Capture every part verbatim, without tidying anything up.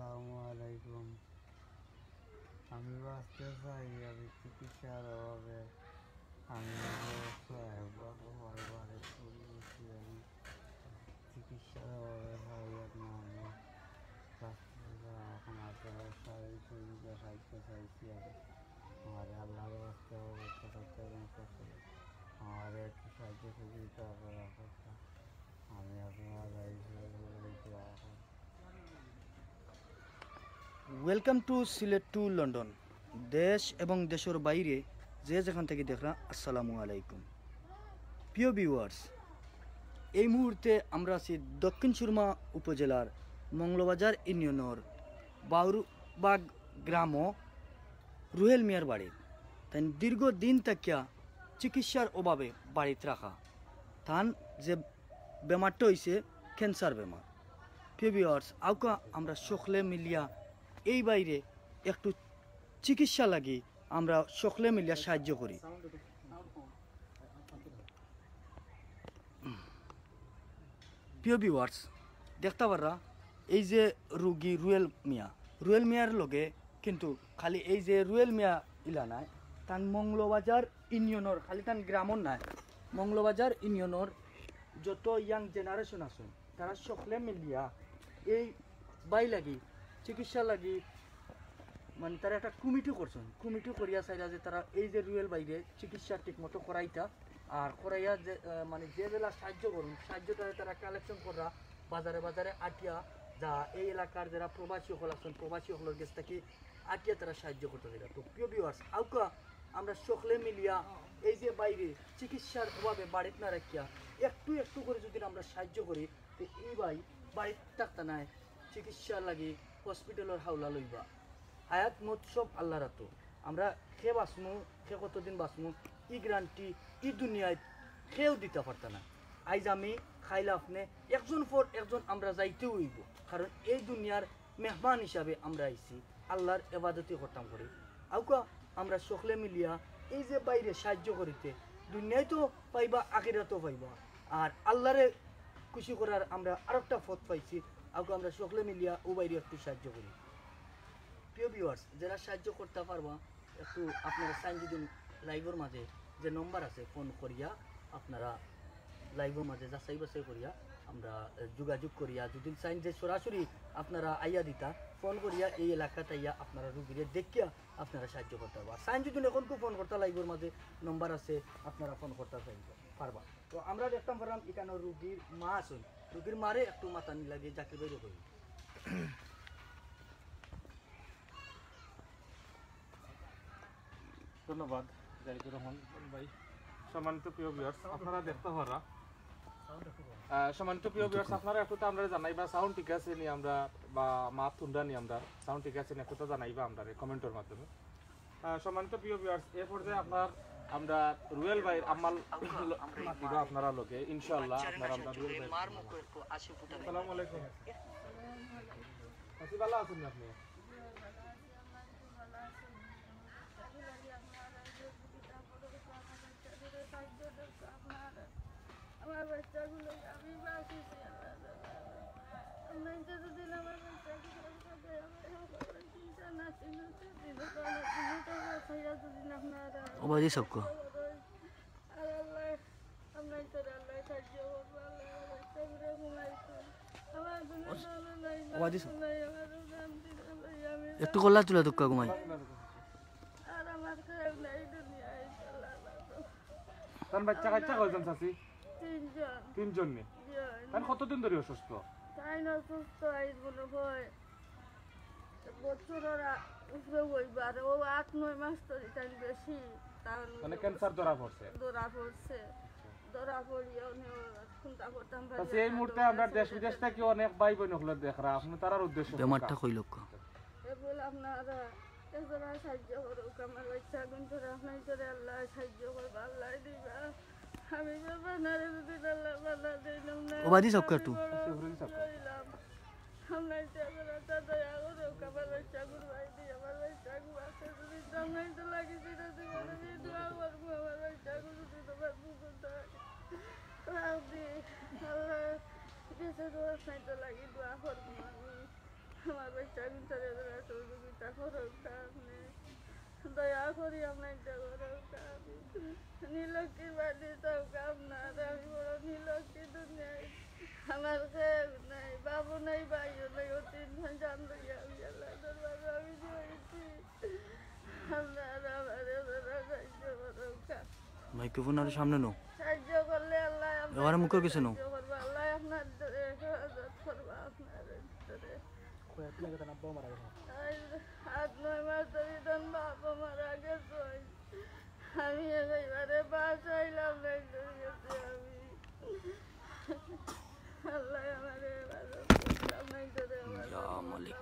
আসসালামু আলাইকুম। আমি বাঁচতে চাই, আমি চিকিৎসার অভাবে আমি অসুস্থ, একবার বারে বারে পড়ে গেছি আমি। চিকিৎসার অভাবে পাই না আমি বাঁচতে চাই। এখন আপনারা সাহায্য, সাহায্য চাইছি আমি। আমার আল্লাহর বাঁচতে হবে, করতে হবে, আমার একটু সাহায্য সহযোগিতা করা কথা। আমি আপনারা দোয়া করুন। Welcome to Sylhet to London। দেশ এবং দেশর বাইরে যে যেখান থাকি দেখরা, আসসালামু আলাইকুম। প্রিয় ভিউয়ার্স, এই মুহূর্তে আমরা আছি দক্ষিণ সুরমা উপজেলার মৌলবাজার ইউনিয়নর বাউরবাগ গ্রামো রুহেল মিয়ার বাড়ি। তাইন দীর্ঘ দিন থাকিয়া চিকিৎসার অভাবে বাড়িত রাখা। তান যে বেমারটা অইছে ক্যান্সার বেমার। প্রিয় ভিউয়ার্স, আউক্কা আমরা সকলে মিলিয়া এই ভাইরে একটু চিকিৎসা লাগি আমরা সকলে মিলিয়া সাহায্য করি। প্রিয় ভিউয়ার্স, দেখতা পাররা এই যে রুগী রুয়েল মিয়া, রুয়েল মিয়ার লগে কিন্তু খালি এই যে রুয়েল মিয়া ইলা নায়, তান মৌলবাজার ইউনিয়নর, খালি তান গ্রামর নায়, মৌলবাজার ইউনিয়নর যত ইয়াং জেনারেশন আছইন, তারা সকলে মিলিয়া এই ভাই লাগি, চিকিৎসা লাগি, মানে, তারা একটা কমিটি করছইন। কমিটি করিয়া চাইরা যে তারা এই যে রুয়েল ভাইরে চিকিৎসা ঠিক মতো করাইতা, আর করাইয়া যে, আহ, মানে, যে যেলা সাহায্য করইন, সাহায্যটা তারা কালেকশন কররা, বাজারে বাজারে আটিয়া, যা এই এলাকার যারা প্রবাসী অকল আছইন, প্রবাসী অকলর গেছ থাকি আটিয়া তারা সাহায্য করতা চাইরা। তো প্রিয় ভিউয়ার্স, আউক্কা আমরা সকলে মিলিয়া এই যে ভাইরে চিকিৎসার অভাবে বাড়িত না রাখিয়া একটু একটু করি যুদি আমরা সাহায্য করি, তো এই ভাই বাড়িত থাকতা নায়, চিকিৎসার লাগি হসপিটালর হাওলা লইবা। হায়াত মউত সব আল্লার আতো। আমরা কে বাঁচমু, কে কতদিন বাঁচমু, ই গ্যারান্টি ই দুনিয়াত কেউ দিতা পারতা না। আইজ আমি, কাইল আপনে, একজন পর একজন আমরা যাইতেউ অইবো, কারণ এই দুনিয়ার মেহমান হিসাবে আমরা আইছি, আল্লার এবাদতি করতাম করি। আউক্কা আমরা সকলে মিলিয়া এই যে ভাইরে সাহায্য করিতে, দুনিয়াত তো পাইবা, আখিরাতও পাইবা। আর আল্লারে খুশি করার আমরা আরোকটা পথ পাইছি, আউক্কা আমরা সকলে মিলিয়া অউ ভাইরে একটু সাহায্য করি। প্রিয় ভিউয়ার্স, যেরা সাহায্য করতা পারবা, একটু আপনারা চাইন যুদি লাইভর মাঝে যে নম্বর আছে, ফোন করিয়া আপনারা লাইভর মাঝে যাচাই বাছাই করিয়া আমরা, এ, যোগাযোগ করিয়া, যুদি চাইন যে সরাসরি আপনারা আইয়া দিতা, ফোন করিয়া এই এলাকাত আইয়া আপনারা রুগীরে দেখিয়া আপনারা সাহায্য করতা পারবা। চাইন যুদি অখন কেউ ফোন করতা, লাইভর মাঝে নম্বর আছে, আপনারা ফোন করতা চাইন পারবা। তো আমরা দেখতাম পারলাম ইখানো রুগীর মা আছইন, রুগীর মারে একটু মাতানি লাগে, জাকির ভাইরে কই। ধন্যবাদ জাহিদুর রহমান ভাই। সম্মানিত প্রিয় ভিউয়ার্স, আপনারা দেখতা পাররা, আহ, সম্মানিত প্রিয় ভিউয়ার্স, আপনারা একটু তো আমরারে জানাইবা সাউন্ড ঠিক আছে নি, আমরা বা মাত হুনরা নি, আমরা সাউন্ড ঠিক আছে নি, একটু তো জানাইবা আমরারে কমেন্টর মাধ্যমে। আহ, সম্মানিত প্রিয় ভিউয়ার্স, এ পর্যায়ে আপনার আমরা রুয়েল ভাইর আম্মাল মাতিবা আপনারা লগে, ইনশাআল্লাহ। আপনারা আমরা রুয়েল ভাই। আসসালামু আলাইকুম। আছি, ভালা আছইন নি আপনে? আমার বাচ্চাগুলো আমি বাঁচিয়েছি, আল্লাহ। আপনার যতদিন আমার বাচ্চাগুলো ও বাজি সবকো। আর আল্লাহ, আপনার তোর আল্লাহ সাহায্য করবো, আল্লাহ আমার বাচ্চাগুলো ঘুমাইতো। আমার কোনো দল নাই, ও বাজি সব। নাই, আমার কোনো শান্তি নাই, আমি একটু গলা তুলে দুক্কা ঘুমাই। আর আমার কেউ নাই দুনিয়ায়, আল্লাহ। তান বাচ্চা কাচ্চা কয়জন চাচি? তিনজন। তিনজন নি? জন। তান কতদিন ধরি অসুস্থ? তাই না অসুস্থ, আইজ মনে হয় বছরর আ-, উপরে হইবার। ও আট নয় মাস ধরি তাই বেশি তার মানে ক্যান্সার ধরা পড়ছে? ধরা পড়ছে। ধরা পড়িয়া উনি চিন্তা করতাম পারি চাচি, এই মুহূর্তে আমরা দেশ বিদেশ থাকি অনেক ভাই বোন অকলে দেখরা, আপনে তারার উদ্দেশ্যে বেমারটা কই লক্ষ্য? এ বলে আপনারা এছাড়া সাহায্য করুক, আমার বাচ্চা কিন্তু আপনার ধরে আল্লাহ সাহায্য করবে, আল্লাহ দিবা। আমি বাবা নারে যদি আল্লাহ বাধা দিলাম না। ও বাদি সব কাটু। রইলাম। আপনার চেহারা দয়া করুক, আমার বাচ্চা গুরু ভাই দিয়ে, আমার বাচ্চা গুরু আছে যদি আপনার তো লাগি দিলে তোমার আমি দোয়া করবো, আমার বাচ্চা গুরু যদি তোমার পুকুর দেয়। রাখবি, আল্লাহ, বেঁচে দোয়া চাইতে লাগি দোয়া করবো আমি। আমার বাচ্চাগুলোরে যারা সহযোগিতা করুক, আপনি দয়া করি আপনার ইচ্ছা করুক। আমি নিলক্ষীর বাড়ি যাও, আপনার আমি বড় নিলক্ষী দুনিয়ায়। আমার কেউ নাই, বাবু নাই, ভাইও নাই, ও তিনজন জান লইয়া আমি আল্লাহ দরবারে আমি রয়েছি। আপনারা আমারে যারা সাহায্য করুক। মাইক্রোফোন আর সামনে নো। সাহায্য করলে আল্লাহ আপনার এবারে মুখে কিছু নো। সাহায্য করবো। আল্লাহ আপনার ধরে হেফাজত করবো, আপনার ধরে। কয় আপনার কথা আব্বা মারা গেছে? আজ আট নয় মাস ধরে তখন বাবা মারা গেছে। আমি একেবারে বাঁচাইলাম না, এদের গেছে আমি। আল্লাহ আমারে হেফাজত করুক, আপনার ধরে আমার ইয়া মালিক।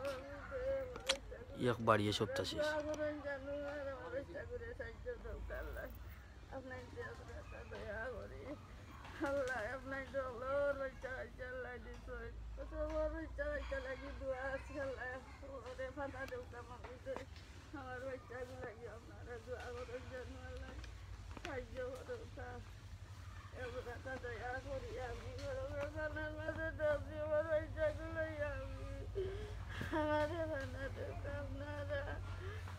এক বাড়িয়ে সপ্তাহ শেষ। দোয়া করুন জানো, আর আমার ইচ্ছা করে সাহায্য দরকার আল্লাহ। আপনার যে আপনার দয়া করি। আল্লাহ, আপনার ডলার বাচ্চা কাচ্চা আল্লাহ দিছে। কত বড় বাচ্চা কাচ্চা লাগি দোয়া আছে, আল্লাহ। ওরে ফানা দেউতা মানুষে। আমার বাচ্চাগুলো লাগি আপনারা দোয়া করেন যেন আল্লাহ সাহায্য করুক। এগুলা তো দয়া করি আমি বড় বেদনার মাঝে আছি, আমার বাচ্চাগুলো আমি। আমারে ফানা দেউতা আপনারা।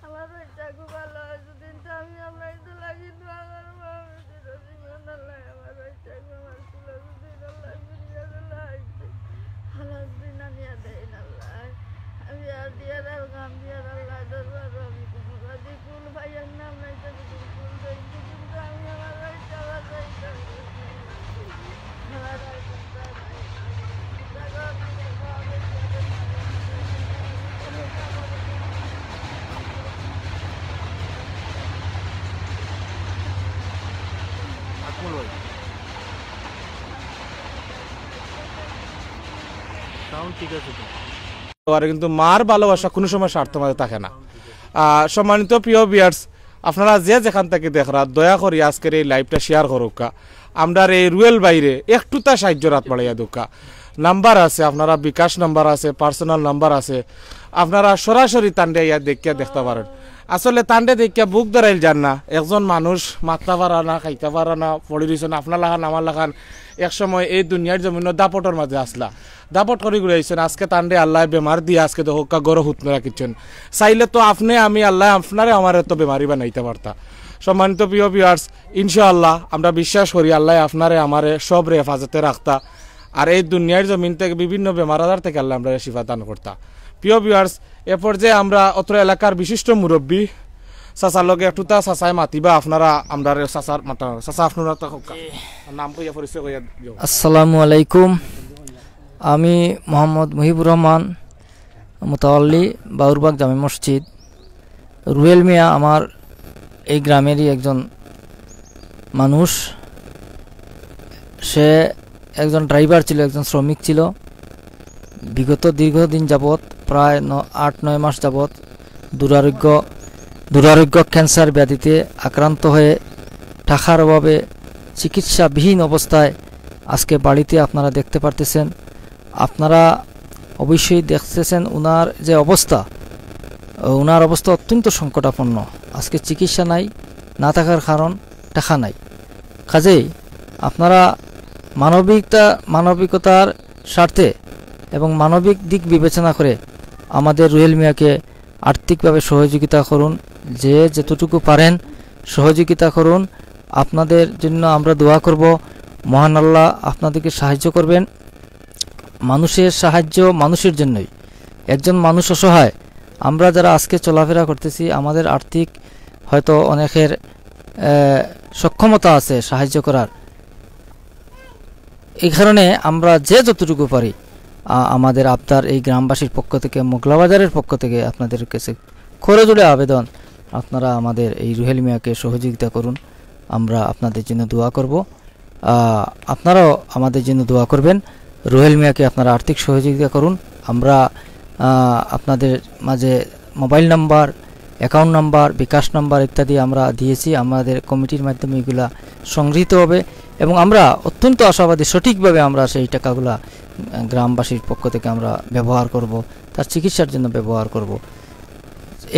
আমার বাচ্চাগু ভালো আছে, দিন তো আমি আল্লাহ তো লাগি দোয়া করবো। আমি তো জীবন আল্লাহ আমার বাচ্চাগু আমার ছিল, যদি আল্লাহ ফিরিয়ে দিল, আল্লাহ দিন আনিয়া দেয় না আল্লাহ। আমি আর দিয়ার আর গাম দিয়ার আল্লাহ দরবার আমি কোনো বাদী কুল পাইয়ার নাম নাই তো যদি কুল দেয়, কিন্তু আমি আমার বাচ্চা বাঁচাইতাম। আমার আর আকমল ভাই, সাউন্ড ঠিক আছে তো? আর কিন্তু মার ভালোবাসা কোনো সময় স্বার্থ মাঝে থাকে না। আহ, সম্মানিত প্রিয় ভিউয়ার্স, আপনারা যে যেখান থেকে দেখরা, দয়া করি আজকের এই লাইভটা শেয়ার করুক্কা। আমরার এই রুয়েল ভাইরে একটুতা সাহায্যর আত বাড়াইয়া দেউক্কা। নাম্বার আছে, আপনারা বিকাশ নাম্বার আছে, পার্সোনাল নাম্বার আছে, আপনারা সরাসরি তানরে আইয়া দেখিয়া দেখতা পারেন। আসলে তানরে দেখিয়া বুক ধরাইল যার না, একজন মানুষ মাততা পারা না, খাইতা পারা না, পড়ি রইছইন, আপনার লাখান আমার লাখান এক সময় এই দুনিয়ার জমিনো দাপটর মাঝে আসলা, দাপট করি ঘুরাইছইন। আজকে তানরে আল্লায় বেমার দিয়া আজকে দেখউক্কা গরো হুতনো রাখিছইন। চাইলে তো আপনে আমি আল্লায় আপনারে আমারে তো বেমারি বানাইতা পারতা। সম্মানিত প্রিয় ভিউয়ার্স, ইনশাআল্লাহ আমরা বিশ্বাস করি আল্লায় আপনারে আমারে সবরে হেফাজতে রাখতা, আর এই দুনিয়ার জমিন থেকে বিভিন্ন বেমার আজার থেকে আল্লায় আমরারে শিফা দান করতা। প্রিয় ভিউয়ার্স, এ পর্যায়ে আমরা অত্র এলাকার বিশিষ্ট মুরব্বী চাচার লগে একটুতা চাচায় মাতিবা, আপনারা আমরারে চাচার মাতা, চাচা আপনারা তো কউক্কা। নাম কইয়া পরিচয় কইয়া দিও। আসসালামু আলাইকুম, আমি মোহাম্মদ মুহিবুর রহমান, মুতাওয়াল্লি বাউরবাগ জামে মসজিদ। রুয়েল মিয়া আমার এই গ্রামেরই একজন মানুষ। সে একজন ড্রাইভার ছিল, একজন শ্রমিক ছিল। বিগত দীর্ঘদিন যাবৎ, প্রায় ন-, আট নয় মাস যাবৎ দুরারোগ্য, দুরারোগ্য ক্যান্সার ব্যাধিতে আক্রান্ত হয়ে টাকার অভাবে চিকিৎসাবিহীন অবস্থায় আজকে বাড়িতে আপনারা দেখতে পারতেছেন। আপনারা অবশ্যই দেখতেছেন ওনার যে অবস্থা, ওনার অবস্থা অত্যন্ত সংকটাপন্ন। আজকে চিকিৎসা নাই, না থাকার কারণ টাকা নাই। কাজেই আপনারা মানবিকতা, মানবিকতার স্বার্থে এবং মানবিক দিক বিবেচনা করে আমাদের রুহেল মিয়াকে আর্থিকভাবে সহযোগিতা করুন। যে যতটুকু পারেন সহযোগিতা করুন। আপনাদের জন্য আমরা দোয়া করব, মহান আল্লাহ আপনাদেরকে সাহায্য করবেন। মানুষের সাহায্য মানুষের জন্যই। একজন মানুষ অসহায়, আমরা যারা আজকে চলাফেরা করতেছি, আমাদের আর্থিক হয়তো অনেকের, আহ, সক্ষমতা আছে সাহায্য করার। এই কারণে আমরা যে যতটুকু পারি, আ-, আমাদের আবদার এই গ্রামবাসীর পক্ষ থেকে, মোগলাবাজারের পক্ষ থেকে আপনাদের কাছে করজোড়ে আবেদন, আপনারা আমাদের এই রুহেল মিয়াকে সহযোগিতা করুন। আমরা আপনাদের জন্য দোয়া করব। আ, আপনারাও আমাদের জন্য দোয়া করবেন। রুহেল মিয়াকে আপনারা আর্থিক সহযোগিতা করুন। আমরা, আ, আপনাদের মাঝে মোবাইল নাম্বার, অ্যাকাউন্ট নাম্বার, বিকাশ নাম্বার ইত্যাদি আমরা দিয়েছি। আমাদের কমিটির মাধ্যমে এগুলা সংগৃহীত হবে এবং আমরা অত্যন্ত আশাবাদী সঠিকভাবে আমরা সেই টাকাগুলা, আ, গ্রামবাসীর পক্ষ থেকে আমরা ব্যবহার করব, তার চিকিৎসার জন্য ব্যবহার করব।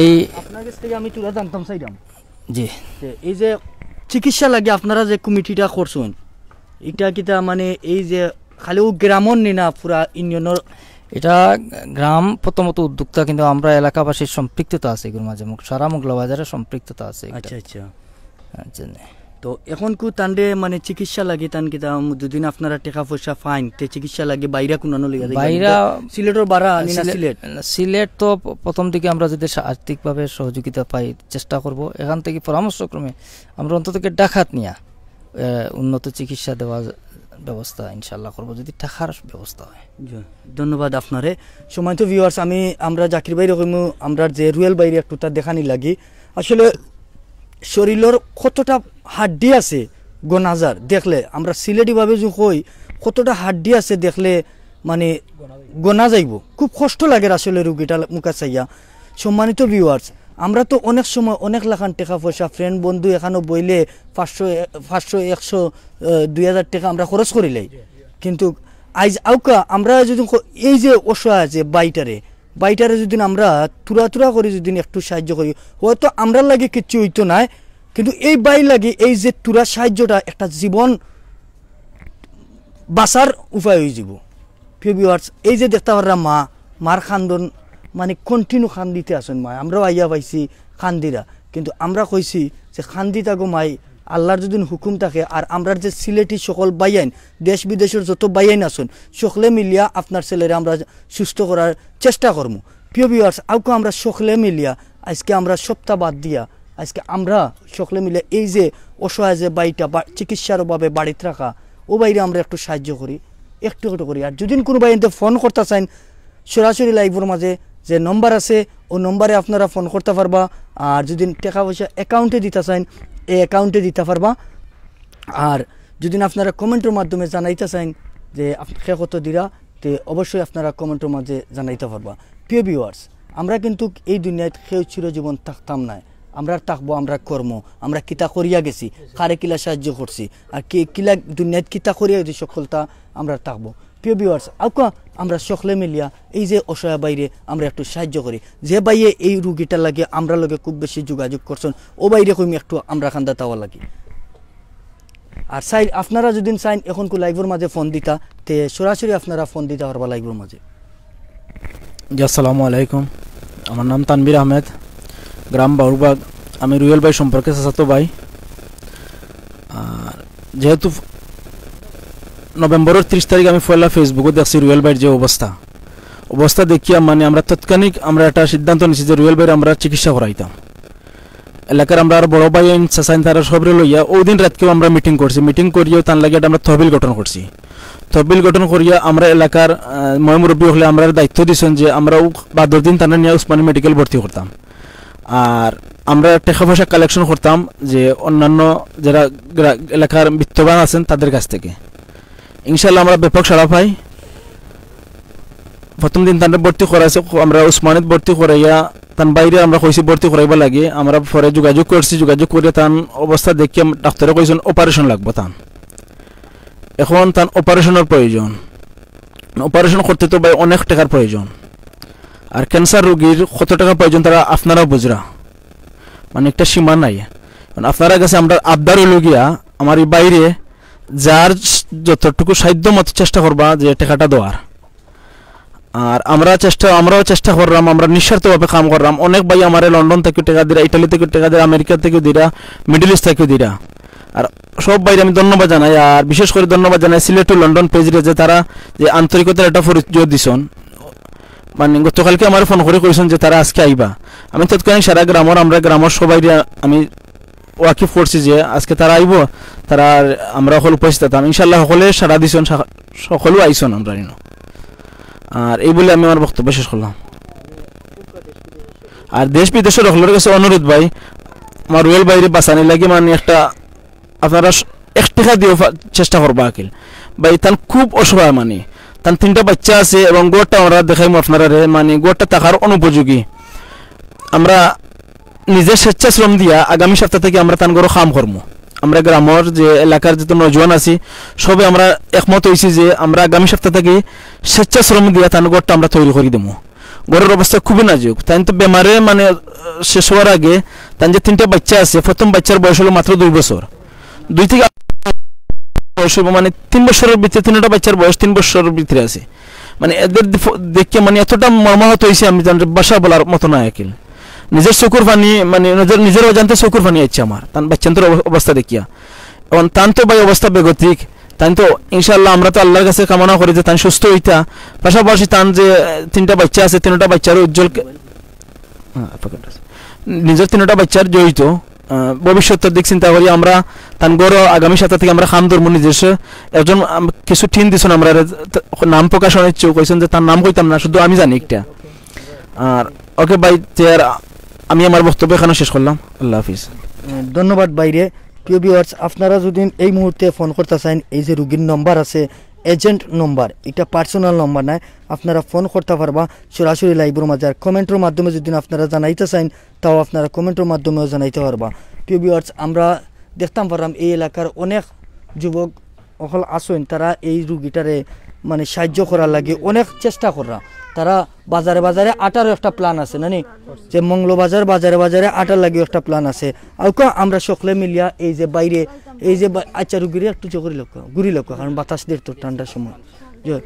এই আপনার কাছ থেকে আমি চূড়া জানতাম চাইলাম। জি। যে এই যে চিকিৎসা লাগে আপনারা যে কমিটিটা করছেন, এটা কিতা মানে এই যে খালি ও গ্রামর নি না, পুরা ইউনিয়নর এটা গ্রাম প্রথমত উদ্যোক্তা, কিন্তু আমরা এলাকাবাসীর সম্পৃক্ততা আছে এগুর মাঝে, মুগ-, সারা মোগলা বাজারের সম্পৃক্ততা আছে এগুর। আচ্ছা, আচ্ছা। আচ্ছা, নে। তো এখন কু তানরে মানে চিকিৎসা লাগি তান কিতা, দুদিন আপনারা টেকা পয়সা পাইন, তে চিকিৎসা লাগি বাইরা কুনানো লইয়া যাইবা? বাইরা সিলেটর বারা আনি না সিলেট, সিলেট? সিলেট তো প-, প্রথম দিকে আমরা যদি সা-, আর্থিকভাবে সহযোগিতা পাই, চেষ্টা করব। এখান থেকে পরামর্শক্রমে আমরা অন্তত ঢাকাত নিয়া, এ, উন্নত চিকিৎসা দেওয়ার ব্যবস্থা ইনশাল্লাহ করব, যদি টাকার ব্যবস্থা হয়। জি, ধন্যবাদ আপনারে। সম্মানিত viewers, আমি, আমরা জাকির ভাইরে কইমু, আমরা যে রুয়েল ভাইরে একটু তার দেখানি লাগি। আসলে শরীরর কতটা হাড্ডি আছে গনাজার, দেখলে আমরা সিলেটিভাবে যে কই, কতটা হাড্ডি আছে দেখলে মানে গনা যাইব। খুব কষ্ট লাগের আসলে রুগীটা মুখা চাইয়া। সম্মানিত viewers, আমরা তো অনেক সময় অনেক লাখান টেকা পয়সা, friend বন্ধু এখানো বইলে পাঁচশো, পাঁচশো, একশো, আহ, দুই হাজার টেকা আমরা খরচ করিলাই। কিন্তু আইজ আউকা আমরা যদি ক-, এই যে অসহায় যে বাইটারে, বাইটারে যদি আমরা তুরা তুরা করি যদি একটু সাহায্য করি, হয়তো আমরার লাগি কিচ্ছু হইতো নায়, কিন্তু এই বাই লাগি এই যে তুরা সাহায্যটা একটা জীবন বাঁচার উপায় হয়ে যাব। প্রিয় viewers, এই যে দেখতে পাররা মা, মার কান্দন মানে continue কান্দিতে আছেন মা, আমরাও আইয়া পাইছি কান্দিরা, কিন্তু আমরা কইছি যে কান্দিতা গো মাই, আল্লাহর যদি হুকুম থাকে আর আমরার যে সিলেটি সকল বাইয়াইন, দেশ বিদেশের যত বাইয়াইন আছেন, সকলে মিলিয়া আপনার ছেলেরে আমরা সুস্থ করার চেষ্টা করমু। প্রিয় viewers, আউকা আমরা সকলে মিলিয়া আজকে আমরা সপ্তাহ বাদ দিয়া আজকে আমরা সকলে মিলে এই যে অসহায় যে বাইটা বা চিকিৎসার অভাবে বাড়িত রাখা, ও বাইরে আমরা একটু সাহায্য করি, একটু একটু করি। আর যদি কোনো ভাই এনতে ফোন করতে চাইন সরাসরি live-র মাঝে যে নম্বর আছে, ও নম্বরে আপনারা ফোন করতে পারবা। আর যদি টাকা পয়সা account-এ দিতে চাইন, এই account-এ দিতে পারবা। আর যদি আপনারা comment-র মাধ্যমে জানাইতে চাইন যে আপ-, কে কত দিরা, তে অবশ্যই আপনারা comment-র মাঝে জানাইতে পারবা। প্রিয় viewers, আমরা কিন্তু এই দুনিয়াত কেউ চিরজীবন থাকতাম নায়, আমরা থাকবো, আমরা কর্ম, আমরা কিতা করিয়া গেছি, কারে কিলা সাহায্য করছি, আর কি কিলা দুনিয়াত কিতা করিয়া গেছি, সকলতা আমরা থাকবো। প্রিয় viewers, আউকা আমরা সকলে মিলিয়া এই যে অসহায় বাইরে আমরা একটু সাহায্য করি, যে বাইয়ে এই রুগীটার লাগে আমরা লগে খুব বেশি যোগাযোগ করছেন, ও বাইরে কইমি একটু আমরা কান্দা তাওয়া লাগি। আর চাই, আপনারা যদি চাইন এখন কু live-র মাঝে ফোন দিতা, তে সরাসরি আপনারা ফোন দিতে পারবা live-র মাঝে। জি, আসসালামু আলাইকুম। আমার নাম তানভীর আহমেদ, গ্রাম বাউরবাগ। আমি রুয়েল ভাই সম্পর্কে চাচাতো ভাই। আর যেহেতু ফ-, নভেম্বরের ত্রিশ তারিখ আমি পয়লা Facebook-ও দেখছি রুয়েল ভাইর যে অবস্থা, অবস্থা দেখিয়া মানে আমরা তাৎক্ষণিক আমরা একটা সিদ্ধান্ত নিছি যে রুয়েল ভাইর আমরা চিকিৎসা করাইতাম। এলাকার আমরা আর বড় ভাই আইন, চাচা আইন, তারা সবরে লইয়া ওই দিন রাতকেও আমরা meeting করছি। Meeting করিয়াও তার লাগে একটা আমরা তহবিল গঠন করছি। তহবিল গঠন করিয়া আমরা এলাকার, আহ, ময় মুরব্বী হকলে আমরা দায়িত্ব দিছেন যে আমরা ও বাদর দিন তারা নিয়ে উসমানী মেডিকেল ভর্তি করতাম। আর আমরা টাকা পয়সা collection করতাম যে অন্যান্য যারা গ্রা-, এলাকার বিত্তবান আছেন তাদের কাছ থেকে। ইনশাল্লাহ আমরা ব্যাপক সাড়া পাই। প্রথম দিন তানরে ভর্তি করাইছে, আমরা উসমানীত ভর্তি করাইয়া, তান বাইরে আমরা কইছি ভর্তি করাইবা লাগে। আমরা পরে যোগাযোগ করছি, যোগাযোগ করিয়া তান অবস্থা দেখিয়া ডাক্তারে কইছেন operation লাগবো তান। এখন তান operation-র প্রয়োজন। Operation করতে তো ভাই অনেক টাকার প্রয়োজন। আর cancer রোগীর কত টাকা প্রয়োজন তারা আপনারা বুঝরা, মানে একটা সীমা নাই। এখন আপনারা গেছে আমরা আবদার হইল গিয়া আমার এই বাইরে যার যতটুকু সাধ্য মতো চেষ্টা করবা যে টাকাটা দেওয়ার। আর আমরা চেষ্টা, আমরাও চেষ্টা করলাম, আমরা নিঃস্বার্থভাবে কাম করলাম। অনেক ভাই আমারে লন্ডন থাকি টাকা দিরা, ইটালি থাকি টাকা দিরা, আমেরিকা থাকি দিরা, Middle East থাকি দিরা। আর সব ভাইরে আমি ধন্যবাদ জানাই, আর বিশেষ করে ধন্যবাদ জানাই সিলেট to লন্ডন page-রে যে তারা যে আন্তরিকতার একটা পরিচয় দিছন। মানে গতকালকে আমারে ফোন করি কইছন যে তারা আজকে আইবা। আমি তৎক্ষণিক সারা গ্রামর, আমরা গ্রামর সবাইরে আমি ওয়াকিফ করছি যে আজকে তারা আইবো, তারা আর আমরা হকল উপস্থিত থাকতাম। ইনশাল্লাহ হকলে সাড়া দিছন, সা-, সকলেও আইছন আমরা ইনো। আর এই বলে আমি আমার বক্তব্য শেষ করলাম। আর দেশ বিদেশের হকলর কাছে অনুরোধ ভাই, আমার রুয়েল ভাইরে বাঁচানি লাগে মানে একটা আপনারা স-, এক টাকা দিয়েও ফা-, চেষ্টা করবা আকিল। ভাই তান খুব অসহায় মানে, তান তিনটা বাচ্চা আছে এবং ঘরটা আমরা দেখাইমু আপনারারে, মানে ঘরটা থাকার অনুপযোগী। আমরা নিজে স্বেচ্ছাশ্রম দিয়া আগামী সপ্তাহ থাকি আমরা তান ঘরো কাম করমু। আমরা গ্রামর যে এলাকার যত নওজোয়ান আছি সবে আমরা একমত হইছি যে আমরা আগামী সপ্তাহ থাকি স্বেচ্ছাশ্রম দিয়া তান ঘরটা আমরা তৈরি করি দিমু। ঘরর অবস্থা খুবই নাজুক, তাইন তো বেমারে মানে, আহ, শেষ হওয়ার আগে তান যে তিনটা বাচ্চা আছে, প্রথম বাচ্চার বয়স হলো মাত্র দুই বছর, দুই থেকে বয়স হইব, মানে তিন বছরের ভিতরে, তিনটা বাচ্চার বয়স তিন বছরের ভিতরে আছে। মানে এদের দেখ-, দেখিয়া মানে এতটা মর্মাহত অইছি আমি, তান ভাষা বলার মতো না। একিল নিজের চকুর পানি, মানে নিজের, নিজের অজান্তে চকুর পানি আইছে আমার, তান বাচ্চান্তর অব-, অবস্থা দেখিয়া। এখন তান তো ভাই অবস্থা বেগতিক, তান তো ইনশাআল্লাহ আমরা তো আল্লাহর কাছে কামনা করি যে তান সুস্থ অইতা। পাশাপাশি তান যে তিনটা বাচ্চা আছে, তিনটা বাচ্চারও উজ্জ্বল কে-, হ্যাঁ, পকেট আছে। নিজের তিনটা বাচ্চার জড়িত, আহ, ভবিষ্যতের দিক চিন্তা করি আমরা তান ঘরো আগামী সপ্তাহ থাকি আমরা কাম ধরমু নিজস্ব। একজন আম-, কিছু টিন দিছইন আমরা, তা-, নাম প্রকাশ অনিচ্ছুক, কইছইন যে তান নাম কইতাম না, শুধু আমি জানি একটা। আর ওকে ভাই, তে আর আমি আমার বক্তব্য এখানে শেষ করলাম। আল্লাহ হাফিজ। ধন্যবাদ ভাইরে। প্রিয় ভিউয়ার্স, আপনারা যদি এই মুহূর্তে ফোন করতা চাইন, এই যে রুগীর নম্বর আছে, এজেন্ট নম্বর, এটা পার্সোনাল নম্বর নায়, আপনারা ফোন করতা পারবা সরাসরি লাইভর মাঝে। আর কমেন্টর মাধ্যমে যদি আপনারা জানাইতা চাইন, তাও আপনারা কমেন্টর মাধ্যমেও জানাইতা পারবা। প্রিয় ভিউয়ার্স, আমরা দেখতাম পারলাম এই এলাকার অনেক যুবক অকল আছইন, তারা এই রুগীটারে মানে সাহায্য করার লাগি অনেক চেষ্টা কররা। তারা বাজারে বাজারে আটারও একটা প্ল্যান আছে, নানি? যে মৌলভীবাজার বাজারে বাজারে আটার লাগিও একটা প্ল্যান আছে। আউক্কা আমরা সকলে মিলিয়া এই যে বাইরে, এই যে বা-, আচ্ছা, রুগীরে একটু জোরে লক্ষ্য, ঘুরি লক্ষ্য, কারণ বাতাস দের তো ঠান্ডার সময়। যে,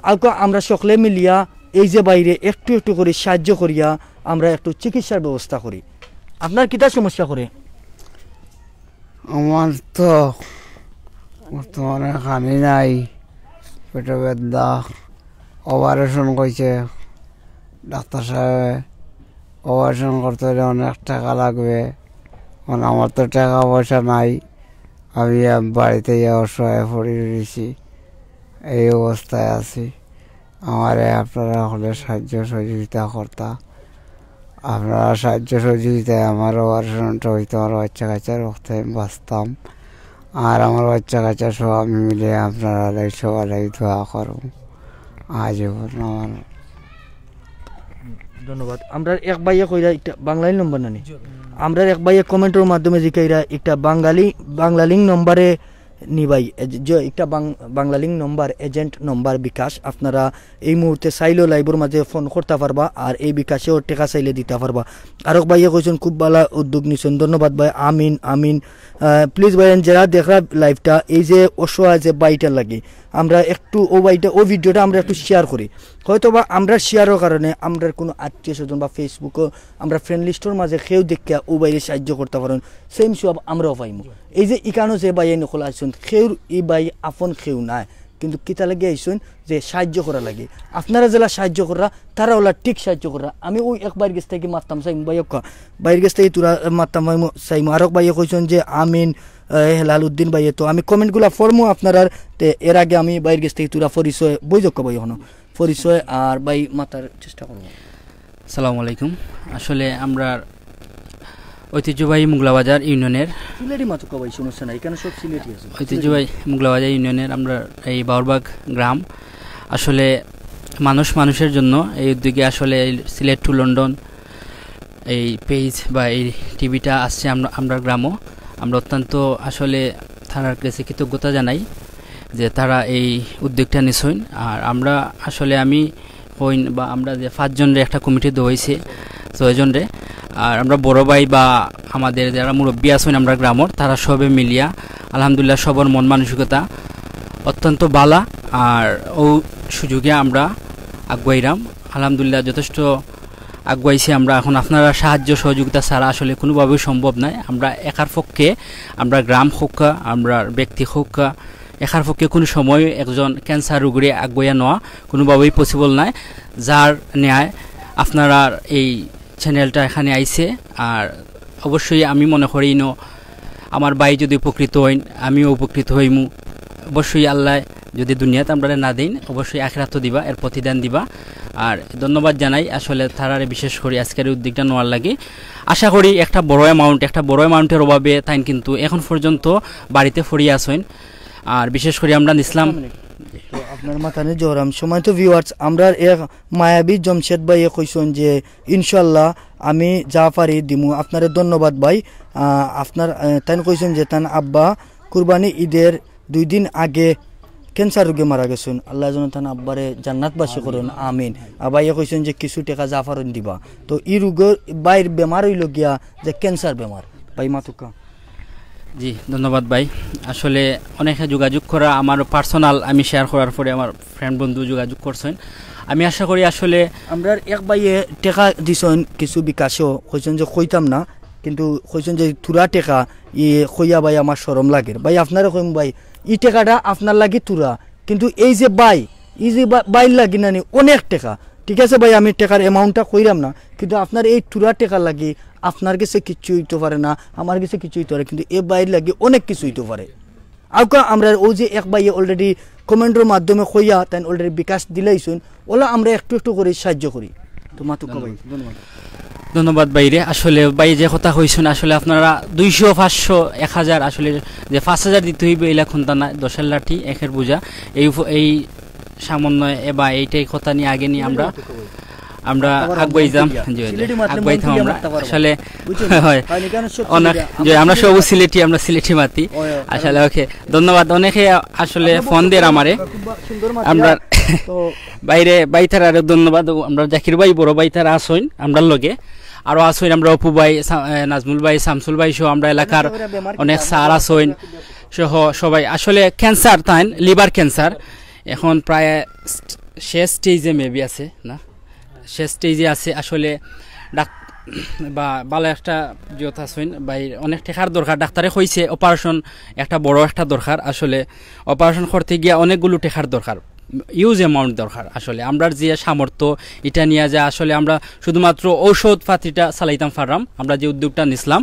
আউক্কা আমরা সকলে মিলিয়া এই যে বাইরে একটু একটু করি সাহায্য করিয়া আমরা একটু চিকিৎসার ব্যবস্থা করি। আপনার কিতা সমস্যা করে? আমার তো বর্তমানে খানি নাই, পেটো বেদনা, অপারেশন কইছে ডাক্তার সাহেবে। অপারেশন করতে অইলে অনেক টেকা লাগবে। মানে আমার তো টেকা পয়সা নাই, আমি আম-, বাড়িতে ইয়া অসহায় পড়ি রইছি, এই অবস্থায় আছি। আমারে আপনারা হকলে সাহায্য সহযোগিতা করতা। আপনারা সাহায্য সহযোগিতায় আমার অপারেশনটা অইতো, আমার বাচ্চা কাচ্চার রক্তে আমি বাঁচতাম। আর আমার বাচ্চা কাচ্চা সহ আমি মিলে আপনারা লাই সবাই দোয়া করমু। আজ এ পর্যন্ত আমার ধন্যবাদ। আমরার এক ভাইয়ে কইরা একটা বাংলালিংক নম্বর নানি? আমরার এক ভাইয়ে কমেন্টর মাধ্যমে জিকাইরা একটা বাঙালি, বাংলালিংক নম্বরে নি ভাই, এ যে, যে একটা বাং-, বাংলালিংক নম্বর, এজেন্ট নম্বর বিকাশ, আপনারা এই মুহূর্তে চাইলেও লাইভর মাঝে ফোন করতা পারবা, আর এই বিকাশেও টেকা চাইলে দিতা পারবা। আরক ভাইয়ে কইছইন খুব ভালা উদ্যোগ নিছইন, ধন্যবাদ ভাই, আমিন, আমিন। আহ, প্লিজ ভাই, যেরা দেখরা লাইভটা, এই যে অসহায় যে ভাইটার লাগি, আমরা একটু ও ভাইটা, ও ভিডিওটা আমরা একটু শেয়ার করি। হয়তো বা আমরা শেয়ারর কারণে আমরার কোনো আত্মীয় স্বজন বা Facebook-ও আমরা ফ্রেন্ড লিস্টর মাঝে কেউ দেখিয়া ও ভাইরে সাহায্য করতা পারইন, সেম সওয়াব আমরাও পাইমু। এই যে ইকানো যে ভাইয়াইন অকল আইছইন, কেউর ই ভাই আপন কেউ নায়, কিন্তু কিতা লাগি আইছইন যে সাহায্য করার লাগি। আপনারা যেলা সাহায্য কররা, তারা ওলা ঠিক সাহায্য কররা। আমি ওই এক ভাইর গেছ থাকি মাততাম চাইমু, ভাই অক্কা, ভাইর গেছ থাকি থুড়া মাততাম চাইমু, চাইমু। আরক ভাইয়ে কইছইন যে আমিন, এ, হেলাল উদ্দিন ভাইয়ে। তো আমি কমেন্টগুলা পড়মু আপনারার, তে এর আগে আমি ভাইর গেছ থাকি থুড়া পরিচয়, বই যক্কা ভাই অখনো পরিচয় আর ভাই মাতার চেষ্টা করমু। আসসালামু আলাইকুম। আসলে আমরার ঐতিহ্যবাহী মুগলাবাজার ইউনিয়নের সিলেটি মাতুক্কা ভাই, সমস্যা নাই, এখানে সব সিলেটি আছে। ঐতিহ্যবাহী মুগলাবাজার ইউনিয়নের আমরার এই বাউরবাগ গ্রাম। আসলে মানুষ মানুষের জন্য এই উদ্যোগে আসলে এই সিলেট to লন্ডন এই পেজ বা এই টিভিটা আসছে আমরা, আমরার গ্রামও। আমরা অত্যন্ত আসলে তারার কাছে কৃতজ্ঞতা জানাই যে তারা এই উদ্যোগটা নিছইন। আর আমরা আসলে, আমি কইন বা আমরা যে পাঁচজনরে একটা কমিটি দেওয়া অইছে, ছয়জনরে। আর আমরা বড় ভাই বা আমাদের যারা মুরব্বি আছইন আমরা গ্রামর, তারা সবে মিলিয়া আলহামদুলিল্লাহ সবর মন মানসিকতা অত্যন্ত বালা। আর ও সুযোগে আমরা আগুয়াইরাম, আলহামদুলিল্লাহ যথেষ্ট আগুয়াইছি আমরা। এখন আপনারা সাহায্য সহযোগিতা ছাড়া আসলে কোনোভাবেই সম্ভব নয়। আমরা একার পক্ষে, আমরা গ্রাম হউক্কা, আমরা ব্যক্তি হউক্কা, একার পক্ষে কোনো সময় একজন ক্যান্সার রোগীরে আগুয়াইয়া নেওয়া কোনোভাবেই পসিবল নয়। যার ন্যায় আপনারার এই চ্যানেলটা এখানে আইছে। আর অবশ্যই আমি মনে করি ইনো আমার ভাই যদি উপকৃত হইন, আমিও উপকৃত হইমু। অবশ্যই আল্লাহ যদি দুনিয়াত আমরারে না দেইন, অবশ্যই আখিরাতও দিবা, এর প্রতিদান দিবা। আর ধন্যবাদ জানাই আসলে তারারে বিশেষ করি আজকের এই উদ্যোগটা নেওয়ার লাগি। আশা করি একটা বড় অ্যামাউন্ট, একটা বড় অ্যামাউন্টের অভাবে তাইন কিন্তু এখন পর্যন্ত বাড়িতে পড়ি আছইন। আর বিশেষ করি আমরা নিছলাম তো আপনার মাথানে জোরাম। সম্মানিত ভিউয়ার্স, আমরার এক মায়াবী জমশেদ ভাইয়ে কইছইন যে ইনশাল্লাহ আমি যা পারি দিমু। আপনারে ধন্যবাদ ভাই। আহ, আপনার, আহ, তাইন কইছইন যে তান আব্বা কুরবানি ঈদের দুই দিন আগে ক্যান্সার রোগে মারা গেছইন। আল্লাহ যেন তান আব্বারে জান্নাতবাসী করইন, আমিন। আর ভাইয়ে কইছইন যে কিছু টেকা যা পারইন দিবা। তো ই রোগর ভাইর বেমার অইলো গিয়া যে ক্যান্সার বেমার। ভাই মাতুক্কা। জি, ধন্যবাদ ভাই। আসলে অনেকে যোগাযোগ করা, আমার পার্সোনাল আমি শেয়ার করার পরে আমার ফ্রেন্ড বন্ধু যোগাযোগ করছেন। আমি আশা করি আসলে আমরার এক ভাইয়ে টেকা দিছইন কিছু বিকাশও, কইছইন যে কইতাম না, কিন্তু কইছইন যে থুড়া টেকা, ই কইয়া ভাই আমার শরম লাগের। ভাই আপনারে কইমু ভাই, ই টেকাটা আপনার লাগি থুড়া, কিন্তু এই যে ভাই, ই যে বা-, ভাইর লাগি নানি অনেক টেকা, ঠিক আছে ভাই, আমি টেকার অ্যামাউন্টটা কইরাম না, কিন্তু আপনার এই থুড়া টেকার লাগি আপনার গেছে কিচ্ছু অইতো পারে না, আমার গেছে কিচ্ছু অইতো পারে, কিন্তু এ ভাইর লাগি অনেক কিছু অইতো পারে। আউক্কা আমরার অউ যে এক ভাইয়ে already কমেন্টর মাধ্যমে কইয়া তাইন already বিকাশ দিলাইছইন, অলা আমরা একটু একটু করি সাহায্য করি। তো মাতুক্কা ভাই। ধন্যবাদ। ধন্যবাদ ভাইরে। আসলে ভাই যে কথা কইছইন, আসলে আপনারা দুইশো, পাঁচশো, এক হাজার, আসলে যে পাঁচ হাজার দিতে অইবো, ইলা কুন্তা না, দশের লাঠি, একের বুঝা, এই উপ-, এই সামান্য এ বা এইটাই কথা নিয়ে আগে নিয়ে আমরা, আমরা আগুয়াই যাম। জি, জি, আগুয়াই থাম আমরা। আসলে হয়। অনেক, যে আমরা সব সিলেটি, আমরা সিলেটি মাতি। আসলে ওকে, ধন্যবাদ। অনেকে আসলে ফোন দের আমারে। আমরা বাইরে ভাইতারারে ধন্যবাদ। আমরা জাকির ভাই, বড় ভাইতারা আছইন আমরার লগে, আরো আছইন আমরা অপু ভাই, সা-, এ, নাজমুল ভাই, শামসুল ভাই সহ আমরা এলাকার অনেক স্যার আছইন সহ সবাই। আসলে ক্যান্সার তাইন, লিভার ক্যান্সার, এখন প্রায় স-, শেষ স্টেজে মেবি আছে না, শেষ স্টেজে আছে। আসলে ডাক-, বা ভালা একটা যত আছইন ভাই, অনেক টেকার দরকার। ডাক্তারে কইছে অপারেশন একটা বড় একটা দরকার, আসলে অপারেশন করতে গিয়া অনেকগুলো টেকার দরকার, হিউজ অ্যামাউন্ট দরকার। আসলে আমরার যে সামর্থ্য, ইটা নিয়া যে আসলে আমরা শুধুমাত্র ঔষধ পাতিটা চালাইতাম পাররাম, আমরা যে উদ্যোগটা নিছলাম।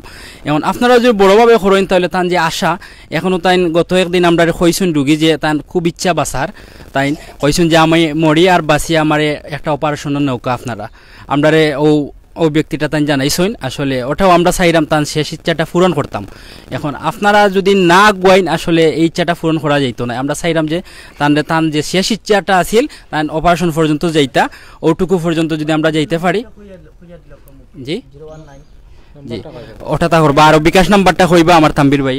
এখন আপনারা যদি বড়ভাবে করইন, তাইলে তান যে আশা, এখনো তাইন গত একদিন আমরারে কইছইন রুগী যে তান খুব ইচ্ছা বাঁচার, তাইন কইছইন যে আমি মরি আর বাঁচি, আমারে একটা অপারেশনর নেউক্কা আপনারা। আমরারে অউ, অউ ব্যক্তিটা তাইন জানাইছইন, আসলে ওটাও আমরা চাইরাম তান শেষ ইচ্ছাটা পূরণ করতাম। এখন আপনারা যদি না আগুয়াইন, আসলে এই ইচ্ছাটা পূরণ করা যাইতো না। আমরা চাইরাম যে তানরে, তান যে শেষ ইচ্ছাটা আছিল, তান অপারেশন পর্যন্ত যাইতা, অউটুকু পর্যন্ত যদি আমরা যাইতে পারি। জি, জি, ওটা তা করবা। আর বিকাশ নাম্বারটা কইবা আমার তাম্বির ভাই।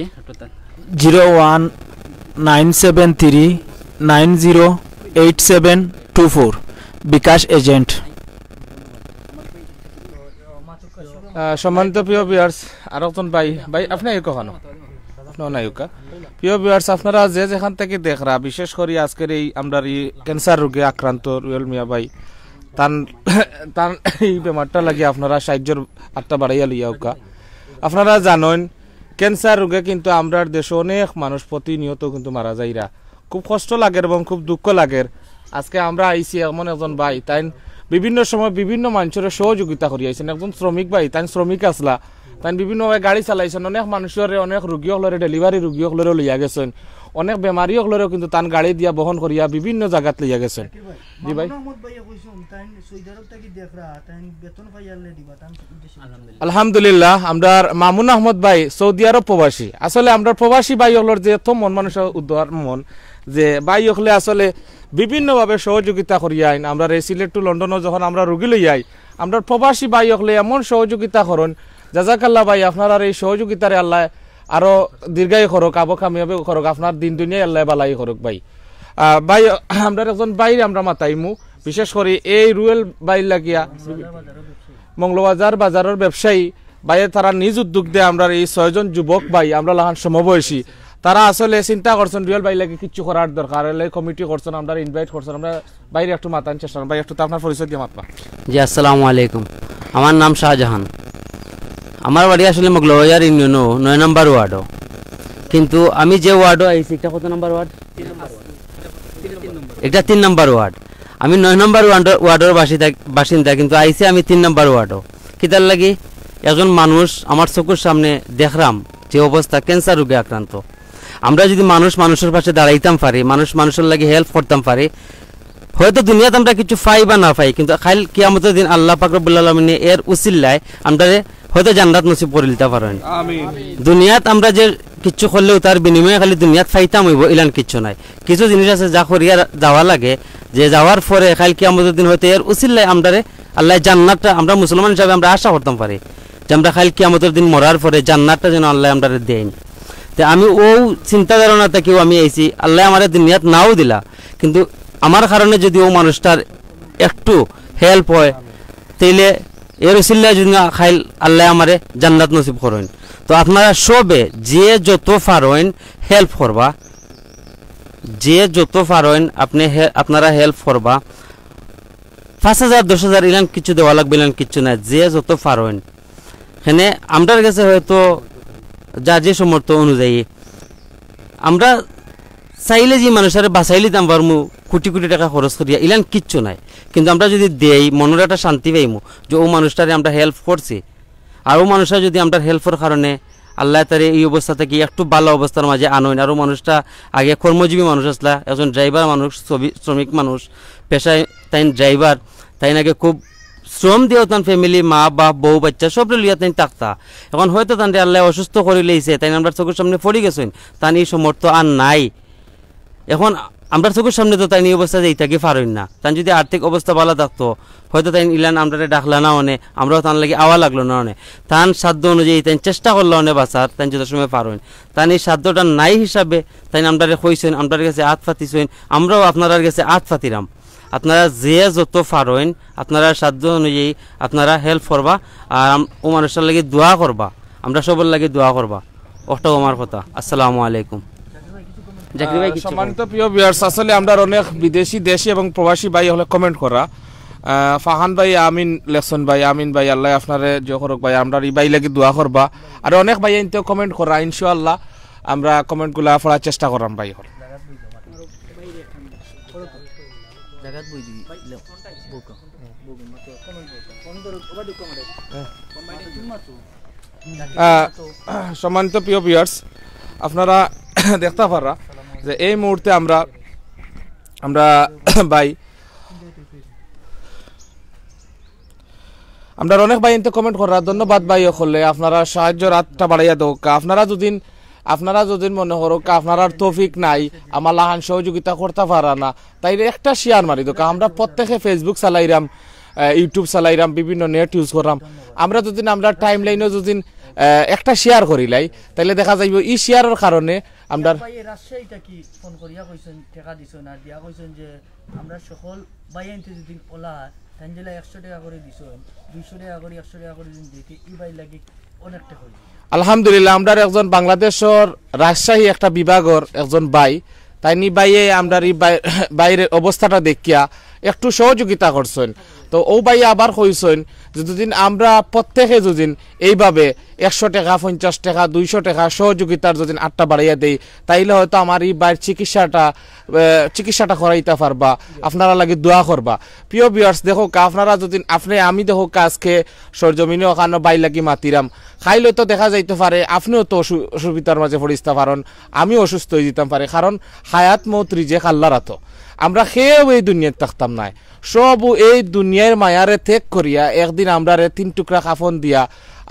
Zero one nine seven three nine zero eight seven two four, বিকাশ এজেন্ট। আহ, সম্মানিত প্রিয় ভিউয়ার্স, আরো একজন ভাই, ভাই, আপনি এই কখনো? না, না, ইউকা। প্রিয় ভিউয়ার্স, আপনারা যে যেখান থাকি দেখরা, বিশেষ করি আজকের এই আমরার এই ক্যান্সার রোগে আক্রান্ত রুয়েল মিয়া ভাই, তান, তান এই বেমারটা লাগি আপনারা সাহায্যর আটটা বাড়াইয়া লইয়া উকা। আপনারা জানইন, ক্যান্সার রোগে কিন্তু আমরার দেশো অনেক মানুষ প্রতিনিয়ত কিন্তু মারা যাইরা। খুব কষ্ট লাগের এবং খুব দুঃখ লাগের। আজকে আমরা আইছি এমন একজন ভাই, তাইন বিভিন্ন সময় বিভিন্ন মানষরে সহযোগিতা করি আইছইন। একজন শ্রমিক ভাই, তাইন শ্রমিক আছলা, তাইন বিভিন্নভাবে গাড়ি চালাইছইন, অনেক মানষরে, অনেক রুগী অকলরে, ডেলিভারি রুগী অকলরে লইয়া গেছইন, অনেক বেমারি অকলরেও কিন্তু তান গাড়ি দিয়া বহন করিয়া বিভিন্ন জাগাত লইয়া গেছইন। জি ভাই। মামুন আহমদ ভাইয়ে কইছইন, তাইন সৌদি আরব থাকি দেখরা, তাইন বেতন পাইয়ারলে দিবা, তান উদ্দেশ্যে। আলহামদুলিল্লাহ, আমরার মামুন আহমদ ভাই সৌদি আরব প্রবাসী। আসলে আমরার প্রবাসী ভাই অকলর যে এত মন মানুষ উদার মন, যে ভাই অকলে আসলে বিভিন্নভাবে সহযোগিতা করিয়া আইন। আমরার এই সিলেট to লন্ডনও যখন আমরা রুগী লই আই, আমরার প্রবাসী ভাই অকলে এমন সহযোগিতা করইন, জাজাকাল্লাহ ভাই, আপনারার এই সহযোগিতারে আল্লাহ আরো দীর্ঘায়ু করুক, আবো কামিয়াবি করুক, আপনার দিন দুনিয়ায় আল্লাহ বালাই করুক ভাই। আহ, ভাই, আমরার একজন ভাইরে আমরা মাতাইমু, বিশেষ করি এই রুয়েল ভাইর লাগিয়া, মৌলভীবাজার বাজারর ব্যবসায়ী ভাইয়ে তারা নিজ উদ্যোগ দিয়া আমরার এই ছয়জন যুবক ভাই, আমরা লাখান সমবয়সী, তারা আসলে চিন্তা করছইন রুয়েল ভাইর লাগি কিচ্ছু করার দরকার, এর লাগি কমিটি করছইন, আমরারে ইনভাইট করছইন, আমরা ভাইরে একটু মাতান চেষ্টা করইন। ভাই, একটু তো আপনার পরিচয় দিয়া মাতবা। জি, আসসালামু আলাইকুম। আমার নাম শাহজাহান। আমার বাড়ি আসলে মৌলভীবাজার ইউনিয়নও নয় নম্বর ওয়ার্ডও, কিন্তু আমি যে ওয়ার্ডও আইছি, এটা কত নম্বর ওয়ার্ড? এটা তিন নম্বর ওয়ার্ড। আমি নয় নম্বর ওয়ার্ড, ওয়ার্ডর বাসিন্দা, বাসিন্দা, কিন্তু আইছি আমি তিন নম্বর ওয়ার্ডও। কিতার লাগি? একজন মানুষ আমার চকুর সামনে দেখরাম যে অবস্থা, ক্যান্সার রোগে আক্রান্ত। আমরা যদি মানুষ মানুষর পাশে দাঁড়াইতাম পারি, মানুষ মানুষর লাগি হেল্প করতাম পারি, হয়তো দুনিয়াত আমরা কিছু পাই বা না পাই, কিন্তু কাইল কিয়ামতর দিন আল্লাহ পাক রব্বুল আলামিনে এর উসিল্লায় আমরারে হয়তো জান্নাত নসিব করি দিতা পারইন। আমিন। দুনিয়াত আমরা যে কিচ্ছু করলেও তার বিনিময়ে খালি দুনিয়াত পাইতাম অইবো, ইলান কিচ্ছু নাই। কিছু জিনিস আছে যা করিয়া যাওয়া লাগে, যে যাওয়ার পরে কাইল কিয়ামতর দিন হয়তো এর উসিল্লায় আমরারে আল্লাহ জান্নাতটা, আমরা মুসলমান হিসাবে আমরা আশা করতাম পারি যে আমরা কাইল কিয়ামতর দিন মরার পরে জান্নাতটা যেন আল্লাহ আমরারে দেইন। তে আমি অউ চিন্তা ধারণা থাকিউ আমি আইছি, আল্লাহ আমারে দুনিয়াত নাও দিলা, কিন্তু আমার কারণে যদি অউ মানুষটার একটু হেল্প হয়, তাইলে এর উসিল্লায় যদি না কাইল আল্লাহ আমারে জান্নাত নসিব করইন। তো তো আপনারা সবে যে যত পারইন হেল্প করবা, যে যত পারইন আপনি হে-, আপনারা হেল্প করবা। পাঁচ হাজার, দশ হাজার ইলান কিচ্ছু দেওয়া লাগবো, ইলান কিচ্ছু নাই, যে যত পারইন। এখানে আমরার গেছে হয়তো যার যে সামর্থ্য অনুযায়ী আমরা চাইলে যে মানুষটারে বাঁচাইলিতাম পারমু, কোটি কোটি টেকা খরচ করিয়া, ইলান কিচ্ছু নাই। কিন্তু আমরা যদি দেই, মনর একটা শান্তি পাইমু যে অউ মানুষটারে আমরা হেল্প করছি। আর অউ মানুষটা যদি আমরার হেল্পর কারণে আল্লায় তারে ই অবস্থা থাকি একটু ভালা অবস্থার মাঝে আনইন, আর অউ মানুষটা আগে কর্মজীবী মানুষ আছলা, একজন ড্রাইভার মানুষ, শ্রবি-, শ্রমিক মানুষ, পেশায় তাইন ড্রাইভার, তাইন আগে খুব শ্রম দিয়াও তান ফ্যামিলি, মা, বাপ, বউ, বাচ্চা সবরে লইয়া তাইন থাকতা। এখন হয়তো তানরে আল্লায় অসুস্থ করিলাইছে, তাইন আমরার চকুর সামনে পড়ি গেছইন, তান ই সামর্থ্য আর নাই। এখন আমরার চকুর সামনে তো তাইন ই অবস্থা যাইতাকি পারইন না। তান যদি আর্থিক অবস্থা ভালা থাকতো, হয়তো তাইন ইলান আমরারে ডাকলা না অনে, আমরাও তান লাগি আওয়া লাগলো না অনে। তান সাধ্য অনুযায়ী তাইন চেষ্টা করলা অনে বাঁচার, তাইন যত সময় পারইন। তান ই সাধ্যটা নাই হিসাবে তাইন আমরারে কইছইন, আমরার গেছে আত পাতিছইন, আমরাও আপনারার গেছে আত পাতিরাম। আপনারা যে যত পারইন, আপনারার সাধ্য অনুযায়ী আপনারা হেল্প করবা, আর আম-, অউ মানুষটার লাগি দোয়া করবা, আমরা সবর লাগি দোয়া করবা। অটাউ আমার কথা। আসসালামু আলাইকুম। জাকির ভাই, আহ, কিছু সম্মানিত প্রিয় ভিউয়ার্স, আসলে আমরার অনেক বিদেশি, দেশি এবং প্রবাসী ভাই অকলে কমেন্ট করা। আহ, ফাহান ভাই, আমিন লেখছইন ভাই, আমিন ভাই, আল্লায় আপনারে যে করউক ভাই, আমরার ই ভাইর লাগি দোয়া করবা। আর অনেক ভাইয়াইন্তে কমেন্ট করা, ইনশাআল্লাহ আমরা কমেন্টগুলা পড়ার চেষ্টা কররাম ভাই অকল। জাগাত বই দিবি, লে, বউকা। আহ, সম্মানিত প্রিয় ভিউয়ার্স, আপনারা দেখতা পাররা যে এই মুহূর্তে আমরা, আমরা ভাই, আমরার অনেক ভাইয়াইন্তে কমেন্ট কররা, ধন্যবাদ ভাই অকলরে, আপনারা সাহায্যর আতটা বাড়াইয়া দেউক্কা। আপনারা যুদি, আপনারা যুদি মনে করউক্কা আপনারার তৌফিক নাই, আমার লাখান সহযোগিতা করতা পাররা না, তাইলে একটা শেয়ার মারি দেউক্কা। আমরা প্রত্যেকে Facebook চালাইরাম, আহ, YouTube চালাইরাম, বিভিন্ন নেট ইউজ কররাম। আমরা যুদি আমরার টাইমলাইনও যুদি, আহ, একটা শেয়ার করিলাই, তাইলে দেখা যাইবো ই শেয়ারর কারণে আমরার ভাই রাজশাহী থাকি ফোন করিয়া কইছইন, টেকা দিছইন, আর দিয়া কইছইন যে আমরা সকল ভাইয়াইন্তে যুদি অলা, তাইন যেলা একশো টেকা করি দিছইন, দুইশো টেকা করি, একশো টেকা করি যুদি দিতে, ই ভাইর লাগি অনেকটা করি। আলহামদুলিল্লাহ, আমরার একজন বাংলাদেশর রাজশাহী একটা বিভাগর একজন ভাই, তাইন ই ভাইয়ে আমরার ই ভাই-, ভাইর অবস্থাটা দেখিয়া একটু সহযোগিতা করছইন। তো অউ ভাইয়ে আবার কইছইন যে যুদি আমরা প্রত্যেকে যুদি এইভাবে একশো টেকা, পঞ্চাশ টেকা, দুইশো টেকা সহযোগিতার যুদি আতটা বাড়াইয়া দেই, তাইলে হয়তো আমার ই ভাইর চিকিৎসাটা, আহ, চিকিৎসাটা করাইতা পারবা। আপনারার লাগি দোয়া করবা। প্রিয় ভিউয়ার্স, দেখউক্কা, আপনারা যুদি, আপনে, আমি দেখউক্কা আজকে সরজমিনে অখানো ভাইর লাগি মাতিরাম, কাইল তো দেখা যাইতো পারে আপনেও তো অসু-, অসুবিধার মাঝে পড়িতা পারইন, আমিও অসুস্থ অইযিতাম পারি, কারণ হায়াত মউত রিজেক আল্লার আতো। আমরা কেউ এই দুনিয়াত থাকতাম নায়, সবউ এই দুনিয়ার মায়ারে ত্যাগ করিয়া একদিন আমরারে তিন টুকরা কাফন দিয়া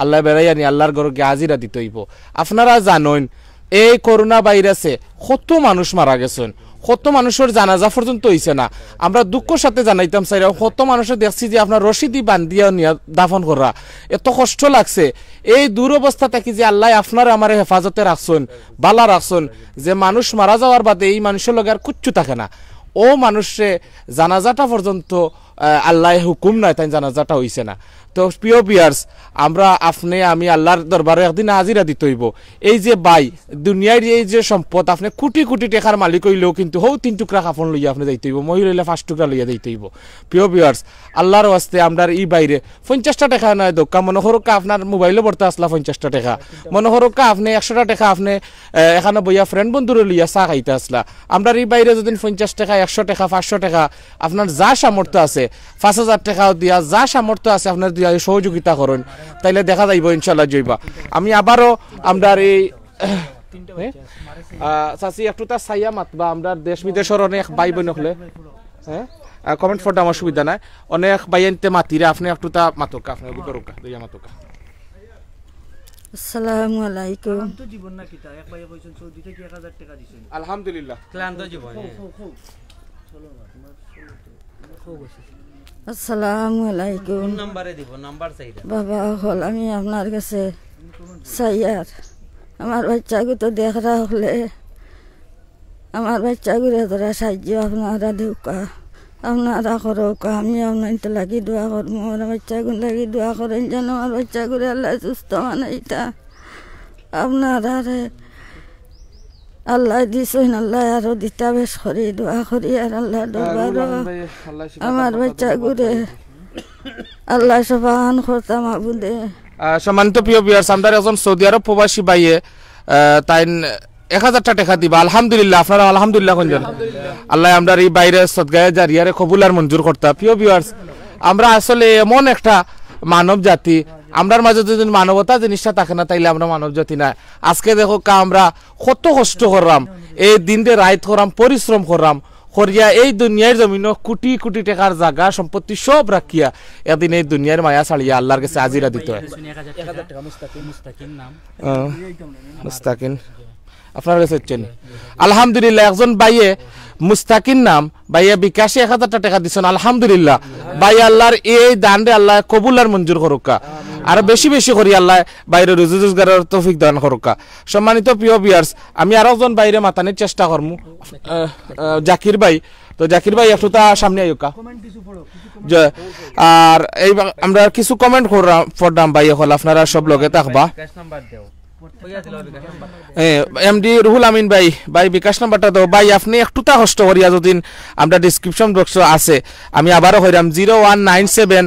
আল্লায় বেড়াইয়া নি আল্লার ঘরো গিয়া হাজিরা দিতে অইবো। আপনারা জানইন, এই করোনা ভাইরাসে কত মানুষ মারা গেছইন, কত মানুষর জানাজা পর্যন্ত অইছে না। আমরা দুঃখর সাথে জানাইতাম চাইরাম, কত মানুষরে দেখছি যে আপনার রশিদি বান্ধিয়া নিয়া দাফন কররা, এত কষ্ট লাগছে। এই দুরবস্থা থাকি যে আল্লায় আপনারে আমারে হেফাজতে রাখছইন, বালা রাখছইন, যে মানুষ মারা যাওয়ার বাদে এই মানুষর লগে আর কুচ্ছু থাকে না, অউ মানুষরে জানাজাটা পর্যন্ত, আহ, আল্লায় হুকুম নায়, তাইন জানাজাটা অইছে না। তো প্রিয় ভিউয়ার্স, আমরা, আপনে, আমি আল্লার দরবারো একদিন হাজিরা দিতে অইবো। এই যে ভাই, দুনিয়ার এই যে সম্পদ, আপনে কুটি কুটি টেকার মালিক অইলেও কিন্তু হউ তিন টুকরা কাফন লইয়া আপনে যাইতে অইবো, মহিলা অইলে পাঁচ টুকরা লইয়া যাইতে অইবো। প্রিয় ভিউয়ার্স, আল্লার ওয়াস্তে আমরার ই ভাইরে পঞ্চাশটা টেকা নায় দেউক্কা, মনো করউক্কা আপনার মোবাইলো ভরতা আছলা পঞ্চাশটা টেকা, মনো করউক্কা আপনে একশোটা টেকা আপনে, আহ, এখানো বইয়া ফ্রেন্ড বন্ধুরে লইয়া চা খাইতা আছলা। আমরার ই ভাইরে যুদি পঞ্চাশ টেকা, একশো টেকা, পাঁচশো টেকা, আপনার যা সামর্থ্য আছে, পাঁচ হাজার টেকাও দিয়া, যা সামর্থ্য আছে আপনার দিয়া সহযোগিতা করইন, তাইলে দেখা যাইবো ইনশাআল্লাহ জইবা। আমি আবারও আমরার এই, আহ, চাচি একটুতা চাইয়া মাতবা, আমরার দেশ বিদেশর অনেক ভাই বইন অকলে, হ্যাঁ, আহ, কমেন্ট পড়তে আমার সুবিধা নাই, অনেক ভাইয়াইন্তে মাতিরা, আপনে একটুতা মাতউক্কা, আপনে অগু ধরউক্কা, দইয়া মাতউক্কা। আসসালামু আলাইকুম। ক্লান্ত জীবন না কিতা? এক ভাইয়ে কইছইন সৌদি থাকি এক হাজার টেকা দিছইন। আলহামদুলিল্লাহ। ক্লান্ত জীবন, হ্যাঁ। আসসালামু আলাইকুম। কোন নাম্বারে দিব? নাম্বার চাইরা। বাবা অকল, আমি আপনার গেছে চাইয়ার। আমার বাইচ্চাগু তো দেখরা অকলে। আমার বাইচ্চাগুরে থুড়া সাহায্য আপনারা দেউক্কা, আপনারা করউক্কা, আমি আপনাইন্তর লাগি দোয়া করমু। আমার বাইচ্চাগুর লাগি দোয়া করইন যেন আমার বাইচ্চাগুরে আল্লায় সুস্থ বানাইতা। আপনারারে আল্লাহ দিছইন, আল্লাহ আরো দিতা বেশ করি, দোয়া করি আর আল্লাহ দরবারো আমার বাচ্চাগুরে আল্লাহ সফান করতাম আবুদে। আহ, সম্মানিত প্রিয় ভিউয়ার্স, আমরার একজন সৌদি আরব প্রবাসী ভাইয়ে, আহ, তাইন এক হাজারটা টেকা দিবা। আলহামদুলিল্লাহ, আপনারা আলহামদুলিল্লাহ কইন। আল্লাহ আমরার ই ভাইরে সদগায়ে জারিয়ারে কবুল আর মঞ্জুর করতা। প্রিয় ভিউয়ার্স, আমরা আসলে এমন একটা মানব জাতি, আমরার মাঝে যদি মানবতা জিনিসটা থাকে না, তাইলে আমরা মানব জাতি না। আজকে দেখউক্কা, আমরা কত কষ্ট করলাম, এই দিনরে রাইত করলাম, পরিশ্রম করলাম, করিয়া এই দুনিয়ার জমিনো কোটি কোটি টেকার জাগা সম্পত্তি সব রাখিয়া একদিন এই দুনিয়ার মায়া ছাড়িয়া আল্লাহর গেছে হাজিরা দিতে হয়। এক হাজার টেকা মুস্তাকিম, মুস্তাকিম নাম। আহ, মুস্তাকিম। আপনার গেছে হচ্ছে নি? আলহামদুলিল্লাহ, একজন ভাইয়ে মুস্তাকিম নাম, ভাইয়ে বিকাশে এক হাজারটা টেকা দিছইন। আলহামদুলিল্লাহ, ভাই আল্লাহর এই দানরে আল্লাহ কবুল আর মঞ্জুর করউক্কা, আর বেশি বেশি করি আল্লাহ ভাইরে রুজি রোজগারর তৌফিক দান করউক্কা। সম্মানিত প্রিয় ভিউয়ার্স, আমি আরো একজন ভাইরে মাতানির চেষ্টা করমু, আহ, আহ, জাকির ভাই। তো জাকির ভাই, একটু তা সামনে আইউক্কা। যে, আর এই বা-, আমরা কিছু কমেন্ট করলাম, পড়লাম ভাই, এখন আপনারা সব লগে থাকবা। এ, এমডি রুহুল আমিন ভাই, ভাই বিকাশ নাম্বারটা দেও। ভাই, আপনে একটু তা কষ্ট করিয়া যদি আমরা ডেসক্রিপশন বক্সো আছে, আমি আবারও কইরাম, zero one nine seven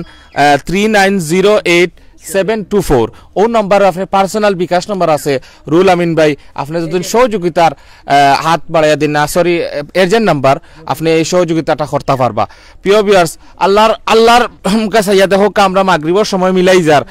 three nine zero eight seven two four. ও নাম্বার আপনে পার্সোনাল বিকাশ নাম্বার আছে, রুহুল আমিন ভাই, আপনে যদি সহযোগিতার, আহ, হাত বাড়াইয়া দিন না, সরি, এজেন্ট নাম্বার, আপনে এই সহযোগিতাটা করতা পারবা। প্রিয় ভিউয়ার্স, আল্লাহর, আল্লাহর কাছে ইয়া দেখউক্কা, আমরা মাগরিবর সময় মিলাই যার।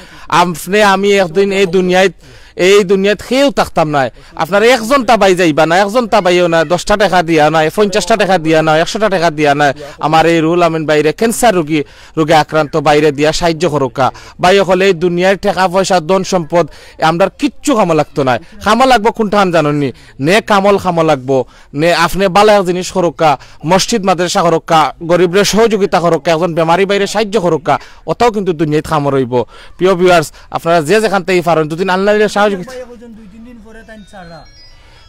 আপনে আমি একদিন এই দুনিয়াত, এই দুনিয়াত কেউ থাকতাম নায়। আপনারা একজন তা ভাই যাইবা না, একজন তা ভাইও না, দশটা টেকা দিয়া নায়, পঞ্চাশটা টেকা দিয়া নায়, একশোটা টেকা দিয়া নায়। আমার এই রুহুল আমিন ভাইরে, ক্যান্সার রোগী, রোগে আক্রান্ত ভাইরে দিয়া সাহায্য করউক্কা। ভাই অকল, এই দুনিয়ার টেকা পয়সা, ধন সম্পদ, আমরার কিচ্ছু কামো লাগতো নায়। কামো লাগবো কোনটা জানইন নি? নেক আমল কামো লাগবো। নে, আপনে ভালা এক জিনিস করউক্কা, মসজিদ মাদ্রাসা করউক্কা, গরিবরে সহযোগিতা করউক্কা, একজন বেমারি ভাইরে সাহায্য করউক্কা, অতাও কিন্তু দুনিয়াত কামো রইবো। প্রিয় ভিউয়ার্স, আপনারা যে যেখান থাকি পারইন, দুদিন আল্লাহ দিলে সহযোগিতা।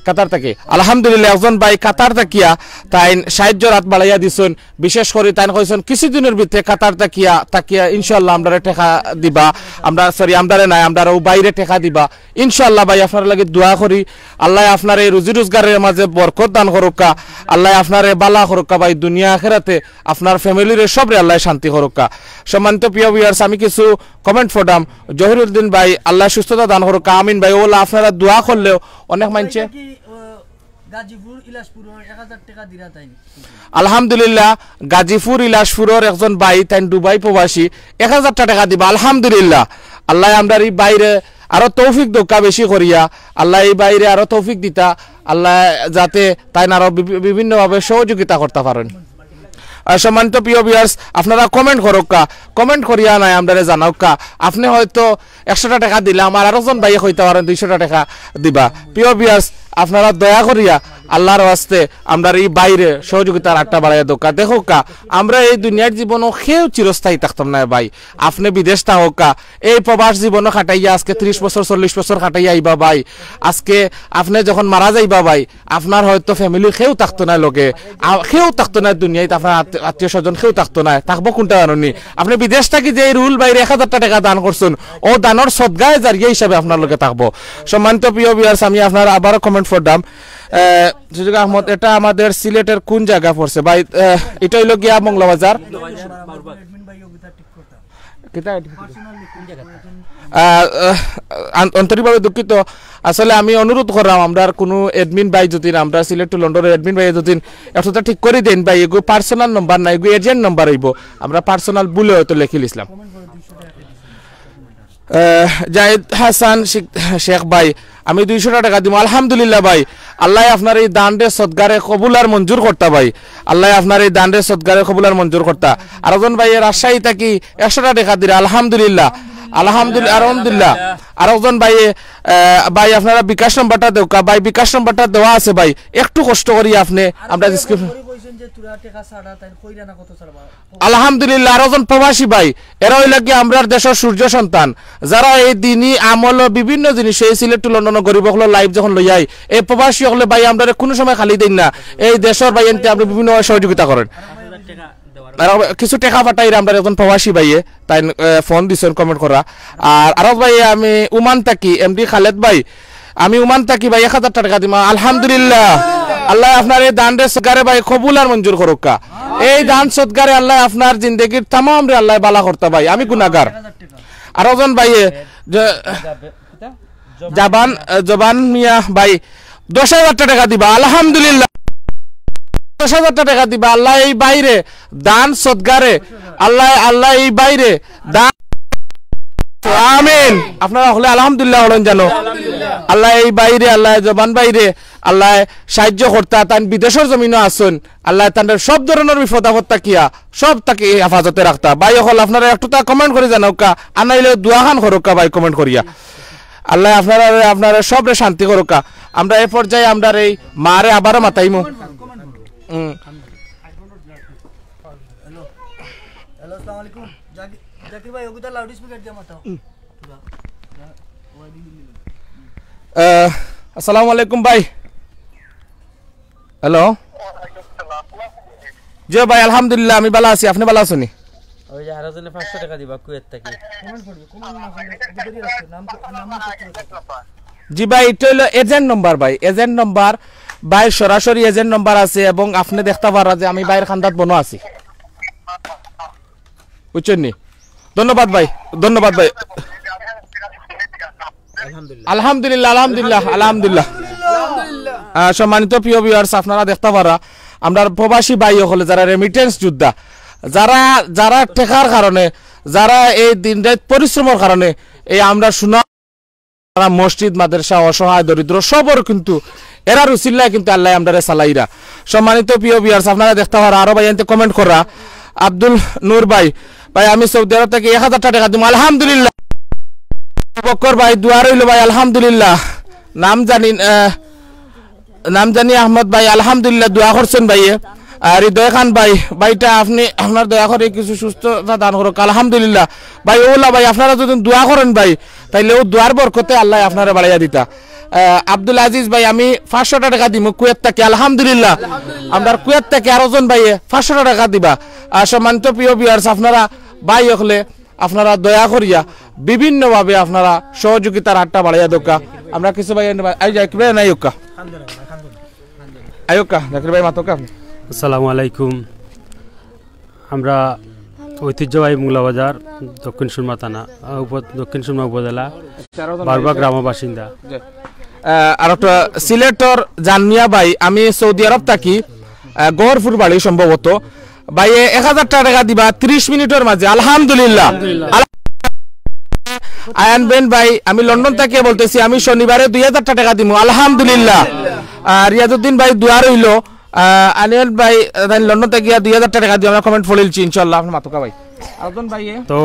কাতার থাকি, আলহামদুলিল্লাহ, একজন ভাই কাতার থাকিয়া তাইন সাহায্যর হাত বাড়াইয়া দিছইন। বিশেষ করি তাইন কইছইন, কিছুদিনর ভিতরে কাতার থাকিয়া, থাকিয়া ইনশাআল্লাহ আমরারে টেকা দিবা। আমরা, সরি, আমরারে নায়, আমরার অউ ভাইরে টেকা দিবা। ইনশাআল্লাহ ভাই, আপনার লাগি দোয়া করি। আল্লাহ আপনার এই রুজি রোজগারের মাঝে বরকত দান করউক্কা, আল্লাহ আপনারে ভালা করউক্কা ভাই, দুনিয়া আখেরাতে আপনার ফ্যামিলিরে সবরে আল্লাহ শান্তি করউক্কা। সম্মানিত প্রিয় ভিউয়ার্স, আমি কিছু কমেন্ট পড়াম। জহিরুদ্দিন ভাই, আল্লাহ সুস্থতা দান করউক্কা, আমিন ভাই। অউলা আপনারা দোয়া করলেও অনেক মানষে। গাজীপুর ইলাশপুরর এক হাজার টেকা দিরা তাইন। আলহামদুলিল্লাহ, গাজীপুর ইলাশপুরর একজন ভাই, তাইন দুবাই প্রবাসী, এক হাজারটা টেকা দিবা। আলহামদুলিল্লাহ, আল্লাহ আমরার ই ভাইরে আরো তৌফিক দেউক্কা বেশি করিয়া, আল্লাহ ই ভাইরে আরো তৌফিক দিতা, আল্লাহ যাতে তাইন আরো বিভি-, বিভিন্নভাবে সহযোগিতা করতা পারইন। আহ, সম্মানিত প্রিয় ভিউয়ার্স, আপনারা কমেন্ট করউক্কা, কমেন্ট করিয়া নায় আমরারে জানাউক্কা। আপনে হয়তো একশোটা টেকা দিলা, আমার আরো জন ভাইয়ে কইতা পারইন দুইশোটা টেকা দিবা। প্রিয় ভিউয়ার্স, আপনারা দয়া করিয়া আল্লাহর ওয়াস্তে আমরার ই ভাইরে সহযোগিতার আটটা বাড়াইয়া দেউক্কা। দেখউক্কা, আমরা এই দুনিয়ার জীবনো কেউ চিরস্থায়ী থাকতাম নায় ভাই। আপনে বিদেশ থাকউক্কা, এই প্রবাস জীবনো কাটাইয়া আজকে ত্রিশ বছর, চল্লিশ বছর কাটাইয়া আইবা ভাই। আজকে আপনে যখন মারা যাইবা ভাই, আপনার হয়তো ফ্যামিলি কেউ থাকতো নায় লগে, আ-, কেউ থাকতো নায় দুনিয়াত, আপনার আত-, আত্মীয় স্বজন কেউ থাকতো নায়, থাকবো কোনটা জানইন নি? আপনে বিদেশ থাকি যে এই রুহুল ভাইরে এক হাজারটা টেকা দান করছইন, অউ দানর সদগায়ে জারিয়া হিসাবে আপনার লগে থাকবো। সম্মানিত প্রিয় ভিউয়ার্স, আমি আপনার আবারও কমেন্ট পড়লাম। আহ, সুযোগ আহমদ, এটা আমাদের সিলেটের কোন জায়গা পড়ছে ভাই? আহ, এটা অইলো গিয়া মংলাবাজার। কিতা এটা? আহ, আহ, আন-, আন্তরিকভাবে দুঃখিত। আসলে আমি অনুরোধ করলাম, আমরার কুনু admin ভাই যদি, আমরার সিলেট to লন্ডনর admin ভাই যদি একটু ঠিক করি দেইন ভাই, এগু পার্সোনাল নাম্বার না, এগু এজেন্ট নাম্বার অইবো। আমরা পার্সোনাল ভুলে হয়তো লেখিলিছলাম। আহ, জাহিদ হাসান শিক-, শেখ ভাই, আমি দুইশোটা টেকা দিমু। আলহামদুলিল্লাহ ভাই, আল্লাহ আপনার এই দানরে সদগারে কবুল আর মঞ্জুর করতা ভাই। আল্লাহ আপনার এই দানরে সদগারে কবুল আর মঞ্জুর করতা। আরোজন ভাই রাজশাহী থাকি একশোটা টেকা দিরা। আলহামদুলিল্লাহ, আলহামদুলিল্লাহ, আলহামদুলিল্লাহ। আরোজন ভাই, আহ, ভাই আপনারা বিকাশ নম্বরটা দেউক্কা। ভাই বিকাশ নম্বরটা দেওয়া আছে ভাই, একটু কষ্ট করি আপনে, আমরা ডিসক্রিপশন। আলহামদুলিল্লাহ, আরোজন প্রবাসী ভাই, এরা অইলা গিয়া আমরার দেশর সূর্য সন্তান, যারা এই দিনি আমল বিভিন্ন জিনিস এই সিলেট to লন্ডন গরিব অকলর live যখন লইয়া আই, এই প্রবাসী অকলে ভাই আমরারে কুনু সময় খালি দেইন না। এই দেশর ভাই এনতে আমরা বিভিন্ন সহযোগিতা করেন। আর কিছু টেকা পাঠাইরা আমরার একজন প্রবাসী ভাইয়ে, তাইন, আহ, ফোন দিছইন comment করা। আর আরক ভাই আমি ওমান থাকি, এমডি খালেদ ভাই, আমি ওমান থাকি ভাই, এক হাজার টেকা দিমু। আলহামদুলিল্লাহ। আল্লায় আপনার এই দানরে সদকারে ভাই কবুল আর মঞ্জুর করউক্কা। এই দান সদকারে আল্লায় আপনার জিন্দেগির তামামরে আল্লায় বালা করতা ভাই, আমি গুনাগার। আরোজন ভাইয়ে, জ-, জাবান, জবান মিয়া ভাই, দশ হাজার টেকা দিবা, আলহামদুলিল্লাহ। দশ হাজার টেকা দিবা, আল্লায় এই ভাইরে দান সদকারে, আল্লায়, আল্লায় এই ভাইরে দান, আমিন। আপনারা হকলে আলহামদুলিল্লাহ হকলইন জানো। আল্লায় এই ভাইরে, আল্লায় জবান ভাইরে, আল্লায় সাহায্য করতা, তাইন বিদেশর জমিনো আছইন, আল্লায় তানরে সব ধরনর বিপদ আপদ থাকিয়া সব থাকি হেফাজতে রাখতা। ভাই হকল আপনারা একটুতা comment করি জানাউক্কা, আর নাইলে দোয়াখান করউক্কা ভাই comment করিয়া। আল্লায় আপনারারে, আপনারারে সবরে শান্তি করউক্কা। আমরা এ পর্যায়ে আমরার এই মারে আবারও মাতাইমু। হুম। হ্যালো, আসসালামু আলাইকুম। জাকির, জাকির ভাই, ওগুতা লাউড স্পিকার দিয়া মাতাও। আহ, আসসালামু আলাইকুম ভাই। হ্যালো। জি ভাই, আলহামদুলিল্লাহ, আমি বালা আছি, আপনে বালা আছইন নি? ওই যে আরোজনে পাঁচশো টেকা দিবা কুয়েত থাকি। জি ভাই, ইটা অইলো agent number ভাই, agent number ভাই, সরাসরি agent number আছে এবং আপনে দেখতা পাররা যে আমি ভাইর খান্দাত বনো আছি, বুঝছইন নি? ধন্যবাদ ভাই, ধন্যবাদ ভাই। আলহামদুলিল্লাহ, আলহামদুলিল্লাহ, আলহামদুলিল্লাহ। আহ, সম্মানিত প্রিয় viewers, আপনারা দেখতা পাররা আমরার প্রবাসী ভাই হকলে যারা remittance যোদ্ধা, যারা, যারা টেকার কারণে, যারা এই দিন রাইত পরিশ্রমর কারণে এই আমরা সুনাম, তারা মসজিদ, মাদ্রাসা, অসহায়, দরিদ্র, সবর কিন্তু এরার উসিলায় কিন্তু আল্লায় আমরারে চালাইরা। সম্মানিত প্রিয় viewers, আপনারা দেখতা পাররা আরো ভাইয়াইন্তে comment কররা, আব্দুল নূর ভাই, ভাই আমি সৌদি আরব থাকি এক হাজার টেকা দিমু, আলহামদুলিল্লাহ। বক্কর ভাই দোয়া রইলো ভাই, আলহামদুলিল্লাহ। নাম জানি, আহ, নাম জানি আহমদ ভাই, আলহামদুলিল্লাহ, দোয়া করছইন ভাইয়ে। আর হৃদয় খান ভাই, ভাইটা আপনে আপনার দয়া করি কিছু সুস্থতা দান করউক্কা, আলহামদুলিল্লাহ। ভাই ওলা ভাই, আপনারা যদি দোয়া করইন ভাই, তাইলে অউ দোয়ার বরকতে আল্লায় আপনারে বাড়াইয়া দিতা। আহ, আব্দুল আজিজ ভাই, আমি পাঁচশো টেকা দিমু কুয়েত থাকি, আলহামদুলিল্লাহ। আমরার কুয়েত থাকি আরোজন ভাইয়ে পাঁচশো টেকা দিবা। আর সম্মানিত প্রিয় viewers, আপনারা ভাই হকলে আপনারা দয়া করিয়া বিভিন্নভাবে আপনারা সহযোগিতার হাতটা বাড়াইয়া দেউক্কা। আমরা কিছু ভাই এনে বা-, এই জাকির ভাই নাই উক্কা। আইউক্কা, জাকির ভাই মাতউক্কা আপনে। আসসালামু আলাইকুম। আমরা ঐতিহ্যবাহী মুংলাবাজার দক্ষিণ সুরমা থানা, আহ, উপ-, দক্ষিণ সুরমা উপজেলা, বারুবা গ্রাম বাসিন্দা। আহ, আর একটা সিলেটর জানমিয়া ভাই, আমি সৌদি আরব থাকি, আহ, গহরপুর বাড়ি সম্ভবত। ভাইয়ে এক হাজার টেকা দিবা ত্রিশ মিনিটর মাঝে, আলহামদুলিল্লাহ। আল-, আয়ান বেন ভাই, আমি লন্ডন থাকিয়া বলতেছি, আমি শনিবারে দুই হাজার টেকা দিমু, আলহামদুলিল্লাহ। আহ, রিয়াজউদ্দিন ভাই দোয়া রইলো, আহ, আনিয়ান ভাই, আহ, তাইন লন্ডন থাকিয়া দুই হাজার টেকা দিবা, আমরা comment পড়িলছি, ইনশাআল্লাহ, আপনে মাতউক্কা ভাই। আরোজন ভাইয়ে। তো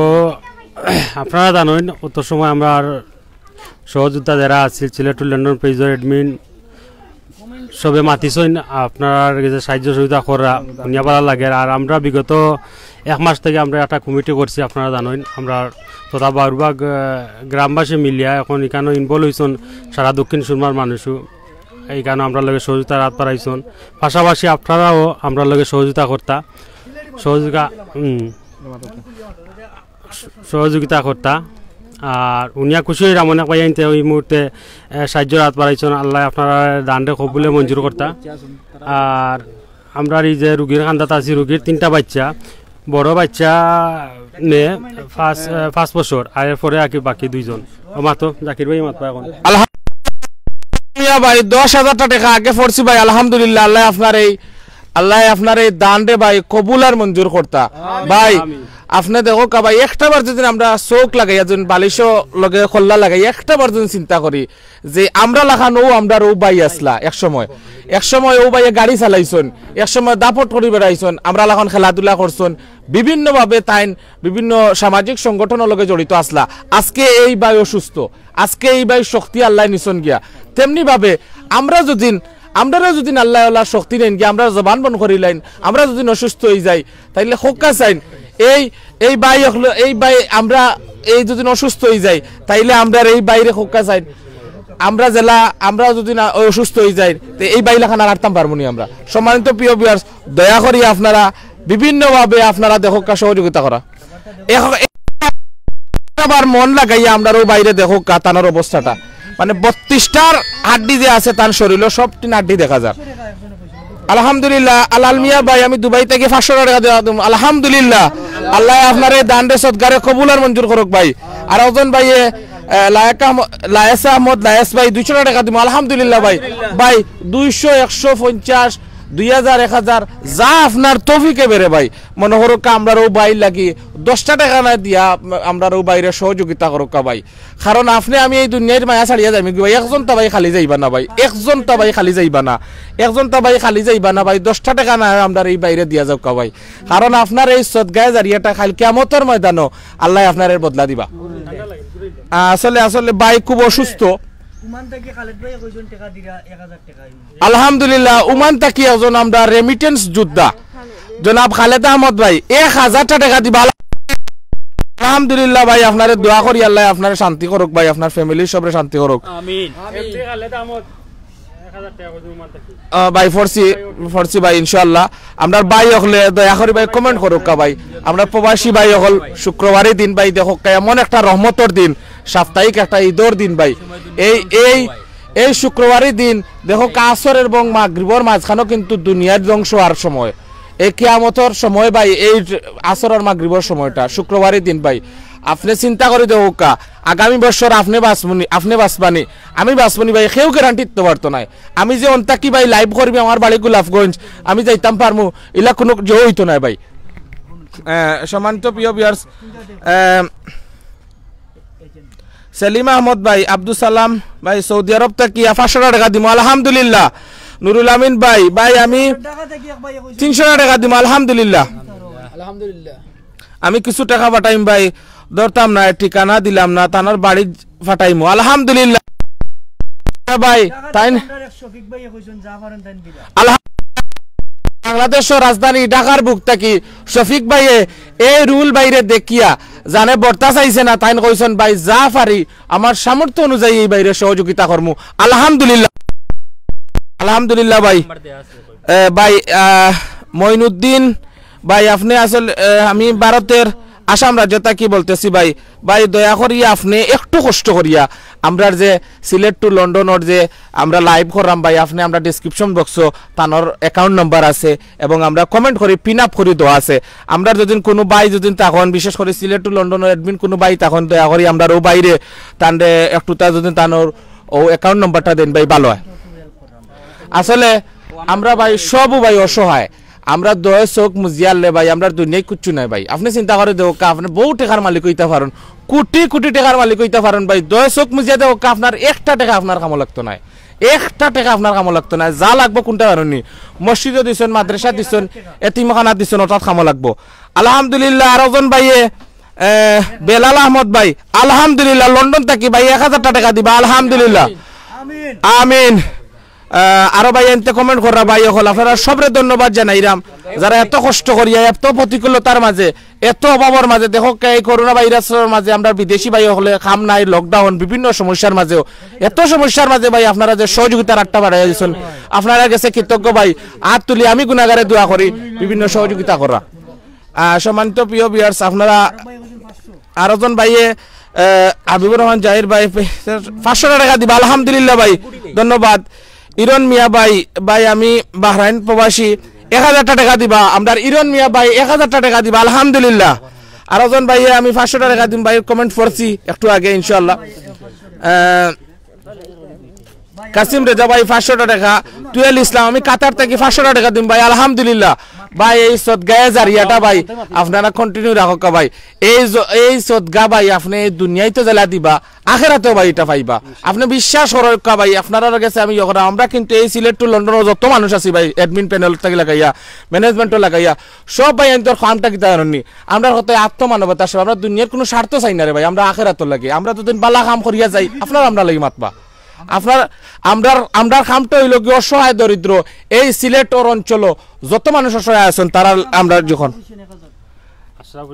আপনারা জানইন, অত সময় আমরার সহযোদ্ধা যারা আছিল, সিলেট to লন্ডন পেজর admin, সবে মাতিছইন, আপনারার গেছে সাহায্য সহযোগিতা কররা, হুনিয়া ভালা লাগের। আর আমরা বিগত এক মাস থাকি আমরা একটা কমিটি করছি, আপনারা জানইন, আমরা তথা বারুবা, আহ, গ্রামবাসী মিলিয়া এখন ইখানো involve অইছইন সারা দক্ষিণ সুরমার মানুষও, ইখানো আমরার লগে সহযোগিতার হাত বাড়াইছইন। পাশাপাশি আপনারাও আমরার লগে সহযোগিতা করতা, সহযোগিতা, হুম। সহযোগিতা করতা। আর হুনিয়া খুশি অইরাম, অনেক ভাইয়াইন্তে অউ মুহূর্তে, এ, সাহায্যর হাত বাড়াইছইন। আল্লায় আপনারার দানরে কবুলে মঞ্জুর করতা। আর আমরার এই যে রুগীর কান্দাত আছি, রুগীর তিনটা বাইচ্চা, বড় বাইচ্চা মেয়ে পাঁচ, এ, পাঁচ বছর, আর এরপরে আর কি বাকি দুইজন। ও মাতো, জাকির ভাই মাতবা এখন। আলহামদুলিল্লাহ ভাই, দশ হাজার টেকা আগে পড়ছি ভাই, আলহামদুলিল্লাহ, আল্লায় আপনার এই আল্লায় আপনার এই দানরে ভাই কবুল আর মঞ্জুর করতা। ভাই, আপনে দেখউক্কা ভাই, একটা বার যদি আমরা চউখ লাগাইয়া যদি বালিশো লগে কল্লা লাগাই, একটা বার যদি চিন্তা করি যে আমরা লাখান অউ আমরার অউ ভাই আছলা এক সময়, এক সময় অউ ভাইয়ে গাড়ি চালাইছইন, এক সময় দাপট করি বেড়াইছইন, আমরা লাখান খেলাধুলা করছইন, বিভিন্নভাবে তাইন বিভিন্ন সামাজিক সংগঠনর লগে জড়িত আছলা। আজকে এই ভাই অসুস্থ, আজকে এই ভাইর শক্তি আল্লায় নিছইন গিয়া। তেমনি ভাবে আমরা যদি, আমরারে যদি আল্লায় অলা শক্তি নেইন গিয়া, আমরা জবান বন্ধ করিলাইন, আমরা যদি অসুস্থ অইযাই, তাইলে কউক্কা চাইন, এই, এই ভাই অকল, এই ভাই আমরা এই যদি অসুস্থ অইযাই, তাইলে আমরার এই ভাইরে কউক্কা চাইন, আমরা যেলা, আমরা যদি না অসুস্থ অইযাই, তে এই ভাই লাখান আর আটতাম পারমু নি আমরা। সম্মানিত প্রিয় viewers, দয়া করি আপনারা বিভিন্নভাবে আপনারা দেখউক্কা সহযোগিতা কররা। এখন আবার মন লাগাইয়া আমরার অউ ভাইরে দেখউক্কা তানর অবস্থাটা। মানে বত্রিশটার হাড্ডি যে আছে তান শরীরো, সবটি হাড্ডি দেখা যার। আলহামদুলিল্লাহ। আলাল মিয়া ভাই, আমি দুবাই থাকি পাঁচশো টেকা দিয়া দিমু। আলহামদুলিল্লাহ, আল্লায় আপনার এই দানরে সদগারে কবুল আর মঞ্জুর করুক ভাই। আর একজন ভাইয়ে, আহ, লায়েক আহম-, লায়েস আহমদ লায়েস ভাই, দুইশো টেকা দিমু। আলহামদুলিল্লাহ ভাই। ভাই, দুইশো, একশো পঞ্চাশ, দুই হাজার, এক হাজার, যা আপনার তৌফিকে বেড়ে ভাই। মনে করুক্কা, আমরার অউ ভাইর লাগি দশটা টেকা না দিয়া আমরার অউ ভাইরে সহযোগিতা করুক্কা ভাই। কারণ আপনে আমি এই দুনিয়ার মায়া ছাড়িয়া যাইমু গি ভাই, একজনতা ভাই খালি যাইবা না ভাই, একজনতা ভাই খালি যাইবা না, একজনতা ভাই খালি যাইবা না ভাই। দশটা টেকা না আমরার এই ভাইরে দিয়া যাউক্কা ভাই। কারণ আপনার এই সদগায়ে জারিয়াটা কাইল কিয়ামতর ময়দানো আল্লায় আপনারে বদলা দিবা। আহ, আসলে, আসলে ভাই খুব অসুস্থ। ওমান থাকি খালেদ ভাই কয়জন টেকা দিরা? এক হাজার টেকা। আলহামদুলিল্লাহ, ওমান থাকি একজন আমরার remittance যোদ্ধা জনাব খালেদ আহমদ ভাই এক হাজারটা টেকা দিবা। আলহামদুলিল্লাহ ভাই, আপনারে দোয়া করি আল্লায় আপনারে শান্তি করুক ভাই, আপনার family সবরে শান্তি করুক। আমিন। এমডি খালেদ আহমদ এক হাজার টেকা কইছে ওমান থাকি। আহ, ভাই ফরসি, ফরসি ভাই ইনশাআল্লাহ। আমরার ভাই অকলে দয়া করি ভাই comment করুক্কা ভাই। আমরার প্রবাসী ভাই অকল শুক্রবারর দিন ভাই দেখো এমন একটা রহমতর দিন, সাপ্তাহিক একটা ঈদর দিন ভাই। এই, এই, এই শুক্রবারর দিন দেখো আসর এবং মাগরিবর মাঝখানো কিন্তু দুনিয়ার ধ্বংস হওয়ার সময়। এই কিয়ামতর সময় ভাই, এই আসর আর মাগরিবর সময়টা শুক্রবারর দিন ভাই। আপনে চিন্তা করি দেখুক্কা, আগামী বছর আপনে বাঁচবনি, আপনে বাঁচবানি, আমি বাঁচবনি ভাই, কেউ guarantee দিতো পারতো নায়। আমি যে অন্তাকি ভাই live করবি আমার বাড়ি গোলাপগঞ্জ, আমি যাইতাম পারমু, ইলা কুনু জো অইতো নায় ভাই। আহ, সম্মানিত প্রিয় viewers, আহ, সেলিম আহমদ ভাই, আব্দুস সালাম ভাই, সৌদি আরব থাকি পাঁচশো টেকা দিমু, আলহামদুলিল্লাহ। নুরুল আমিন ভাই, ভাই আমি তিনশো টেকা দিমু, আলহামদুলিল্লাহ। আলহামদুলিল্লাহ। আমি কিছু টেকা পাঠাইমু ভাই, ধরতাম না, ঠিকানা দিলাম না, তানর বাড়ি পাঠাইমু, আলহামদুলিল্লাহ। ভাই, তাইন আলহাম-, বাংলাদেশর রাজধানী ঢাকার বুক থাকি শফিক ভাইয়ে এই রুহুল ভাইরে দেখিয়া জানে বর্তা চাইছে না, তাইন কইছন, "ভাই, যা পারি আমার সামর্থ্য অনুযায়ী এই ভাইরে সহযোগিতা করমু।" আলহামদুলিল্লাহ, আলহামদুলিল্লাহ ভাই। এ, ভাই, আহ, মঈনুদ্দিন ভাই, আপনে আসল, এ, আমি ভারতর আসাম রাজ্য থাকি বলতেছি ভাই। ভাই, দয়া করিয়া আপনে একটু কষ্ট করিয়া আমরার যে সিলেট to লন্ডনর যে আমরা live কররাম ভাই, আপনে আমরার description boxও তানর account number আছে এবং আমরা comment করি, pin up করি দেওয়া আছে। আমরার যদি কুনু ভাই যদি তখন, বিশেষ করি সিলেট to লন্ডনর admin কুনু ভাই তখন, দয়া করি আমরার অউ ভাইরে তানরে একটু তা যদি তানর অউ account numberটা দেইন ভাই, ভালা অয়। আসলে আমরা ভাই সবউ ভাই অসহায়, আমরা দয় চউখ মুজিয়ারলে ভাই, আমরার দুনিয়াত কুচ্ছু নাই ভাই। আপনে চিন্তা করি দেখউক্কা, আপনে বউত টেকার মালিক অইতা পারইন, কুটি কুটি টেকার মালিক অইতা পারইন ভাই, দয় চউখ মুজিয়া দেখউক্কা, আপনার একটা টেকা আপনার কামো লাগতো নায়, একটা টেকা আপনার কামো লাগতো নায়। যা লাগবো কুনটা জানইননি, মসজিদো দিছইন, মাদ্রাসাত দিছইন, এতিমখানাত দিছইন, অটাত কামো লাগবো। আলহামদুলিল্লাহ, আরোজন ভাইয়ে, এ, বেলাল আহমদ ভাই, আলহামদুলিল্লাহ, লন্ডন থাকি ভাই এক হাজারটা টেকা দিবা, আলহামদুলিল্লাহ। আমিন। আহ, আরো ভাই এনতে comment কররা ভাই অকল, আপনারা সবরে ধন্যবাদ জানাইরাম, যারা এত কষ্ট করিয়া, এত প্রতিকূলতার মাঝে, এত অভাবর মাঝে, দেখউক্কা এই করোনা ভাইরাসর মাঝে আমরা বিদেশি ভাই অকলে কাম নাই, lockdown, বিভিন্ন সমস্যার মাঝেও, এত সমস্যার মাঝে ভাই আপনারা যে সহযোগিতার আটটা বাড়াইয়া দিছইন, আপনারার গেছে কৃতজ্ঞ ভাই। আত তুলি আমি গুনাগারে দোয়া করি, বিভিন্ন সহযোগিতা কররা। আহ, সম্মানিত প্রিয় viewers, আপনারা আরোজন ভাইয়ে, আহ, হাবিবুর রহমান জাহির ভাই, পাঁচশো টেকা দিবা, আলহামদুলিল্লাহ ভাই, ধন্যবাদ। ইরন মিয়া ভাই, ভাই আমি বাহরাইন প্রবাসী, এক হাজারটা টেকা দিবা, আমরার ইরন মিয়া ভাই এক হাজারটা টেকা দিবা, আলহামদুলিল্লাহ। আরোজন ভাইয়ে আমি পাঁচশো টেকা দিমু ভাই, comment পড়ছি একটু আগে ইনশাআল্লাহ। আহ, কাসিম রেজা ভাই পাঁচশো টেকা, তুয়েল ইসলাম, আমি কাতার থাকি পাঁচশো টেকা দিমু ভাই, আলহামদুলিল্লাহ। ভাই এই সদগায়ে জারিয়াটা ভাই আপনারা continue রাখউক্কা ভাই। এই জ-, এই সদগা ভাই আপনে এই দুনিয়াত তো যেলা দিবা, আখেরাতেও ভাই ইটা পাইবা। আপনে বিশ্বাস করউক্কা ভাই, আপনারার গেছে আমি ইয়ে করা, আমরা কিন্তু এই সিলেট to লন্ডনর যত মানুষ আছি ভাই, admin panel থাকি লাগাইয়া, management লাগাইয়া, সব ভাই এনতর কামটা কিতা জানইননি? আমরার কথায় আত্মমানবতা আছে, আমরা দুনিয়ার কুনু স্বার্থ চাই না রে ভাই, আমরা আখেরাতর লাগি। আমরা যতদিন বালা কাম করিয়া যাই, আপনারা আমরার লাগি মাতবা। আপনার, আমরার, আমরার কামটা অইলো কি অসহায় দরিদ্র, এই সিলেটর অঞ্চলো যত মানুষ অসহায় আছইন, তারা আমরা যখন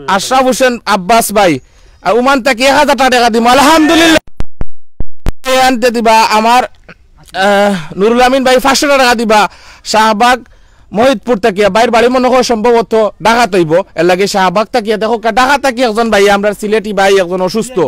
আশরাফ হোসেন আব্বাস ভাই, আহ, ওমান থাকি এক হাজার টেকা দিমু, আলহামদুলিল্লাহ। এনতে দিবা আমার, আহ, নুরুল আমিন ভাই পাঁচশো টেকা দিবা, শাহবাগ মহিদপুর থাকিয়া, ভাইর বাড়ি মনে হয় সম্ভবত ঢাকাত অইবো, এর লাগি শাহবাগ থাকিয়া। দেখউক্কা, ঢাকা থাকি একজন ভাই, আমরার সিলেটি ভাই একজন অসুস্থ,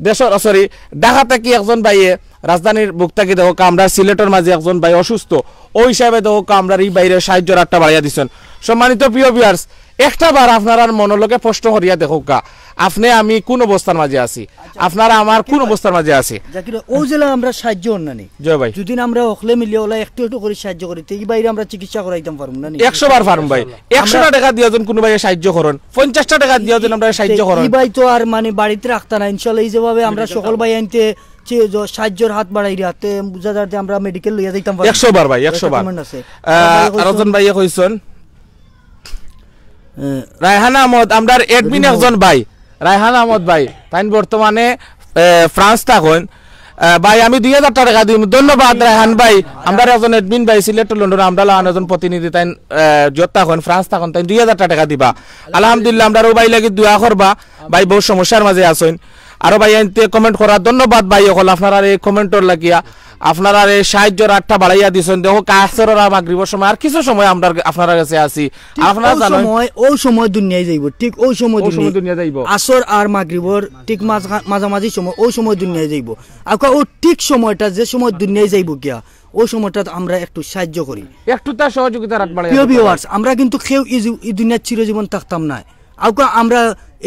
দেশর, sorry, ঢাকা থাকি একজন ভাইয়ে রাজধানীর বুক থাকি দেখউক্কা, আমরার সিলেটর মাঝে একজন ভাই অসুস্থ, অউ হিসাবে দেখউক্কা, আমরার ই ভাইরে সাহায্যর আটটা বাড়াইয়া দিছইন। সম্মানিত প্রিয় ভিউয়ার্স, একটা বার আপনারার মনর লগে প্রশ্ন করিয়া দেখউক্কা, আপনে আমি কুন অবস্থার মাঝে আছি, আপনারা আমার কুন অবস্থার মাঝে আছি। জাকির ভাই, অউ যেলা আমরা সাহায্য অর না নি? জি ভাই। যদি আমরা হকলে মিলিয়া অলা একটু একটু করি সাহায্য করি, তে ই ভাইরে আমরা চিকিৎসা করাইতাম পারমু না নি? একশো বার পারমু ভাই। একশো টা টেকা দিয়া যেন কুনু ভাইয়ে সাহায্য করইন, পঞ্চাশ টা টেকা দিয়া যেন আমরারে সাহায্য করইন। ই ভাই তো আর মানে বাড়িত রাখতা না, ইনশাআল্লাহ। ই যেভাবে আমরা সকল ভাই আনতে যে জ-, সাহায্যর হাত বাড়াইরা, তে বুঝা যার যে আমরা মেডিকেল লইয়া যাইতাম পারি। একশো বার ভাই, একশো বার। কমেন্ট আছে। আহ, ভাই কইছইন, আরো একজন ভাইয়ে কইছইন। আহ, রায়হান আহমদ, আমরার অ্যাডমিন একজন ভাই, রায়হান আহমদ ভাই, তাইন বর্তমানে, আহ, ফ্রান্স থাকইন। আহ, ভাই, আমি দুই হাজার টেকা দিমু। ধন্যবাদ রায়হান ভাই। আমরার একজন অ্যাডমিন ভাই, সিলেট টু লন্ডন, আমরার লাখান একজন প্রতিনিধি, তাইন, আহ, যত থাকইন, ফ্রান্স থাকইন, তাইন দুই হাজার টেকা দিবা। আলহামদুলিল্লাহ, আমরার অউ ভাইর লাগি দোয়া করবা। ভাই বউত সমস্যার মাঝে আছইন। আরো ভাই আনতে কমেন্ট করা, ধন্যবাদ ভাই অকল, আপনারার এই কমেন্টর লাগিয়া, আপনারার এই সাহায্যর আটটা বাড়াইয়া দিছইন। দেখউক্কা, আসরর আর মাগরিবর সময় আর কিছু সময় আমরা আপনারার গেছে আছি। ঠিক আপনারা অউ জানইন সময়, অউ সময় দুনিয়ায় যাইবো, ঠিক অউ সময় অউ সময় দুনিয়ায় দুনিয়া যাইবো। আসর আর মাগরিবর ঠিক মাঝা-, মাঝামাঝি সময়, অউ সময় দুনিয়ায় যাইবো। আউক্কা অউ ঠিক সময়টা যে সময় দুনিয়ায় যাইবো গিয়া, অউ সময়টা আমরা একটু সাহায্য করি। একটু তার সহযোগিতার আট বাড়াইয়া প্রিয় দিতে পারেন। ভিউয়ার্স, আমরা কিন্তু কেউ ই জী-, ই দুনিয়াত চিরজীবন থাকতাম নায়। আউক্কা আমরা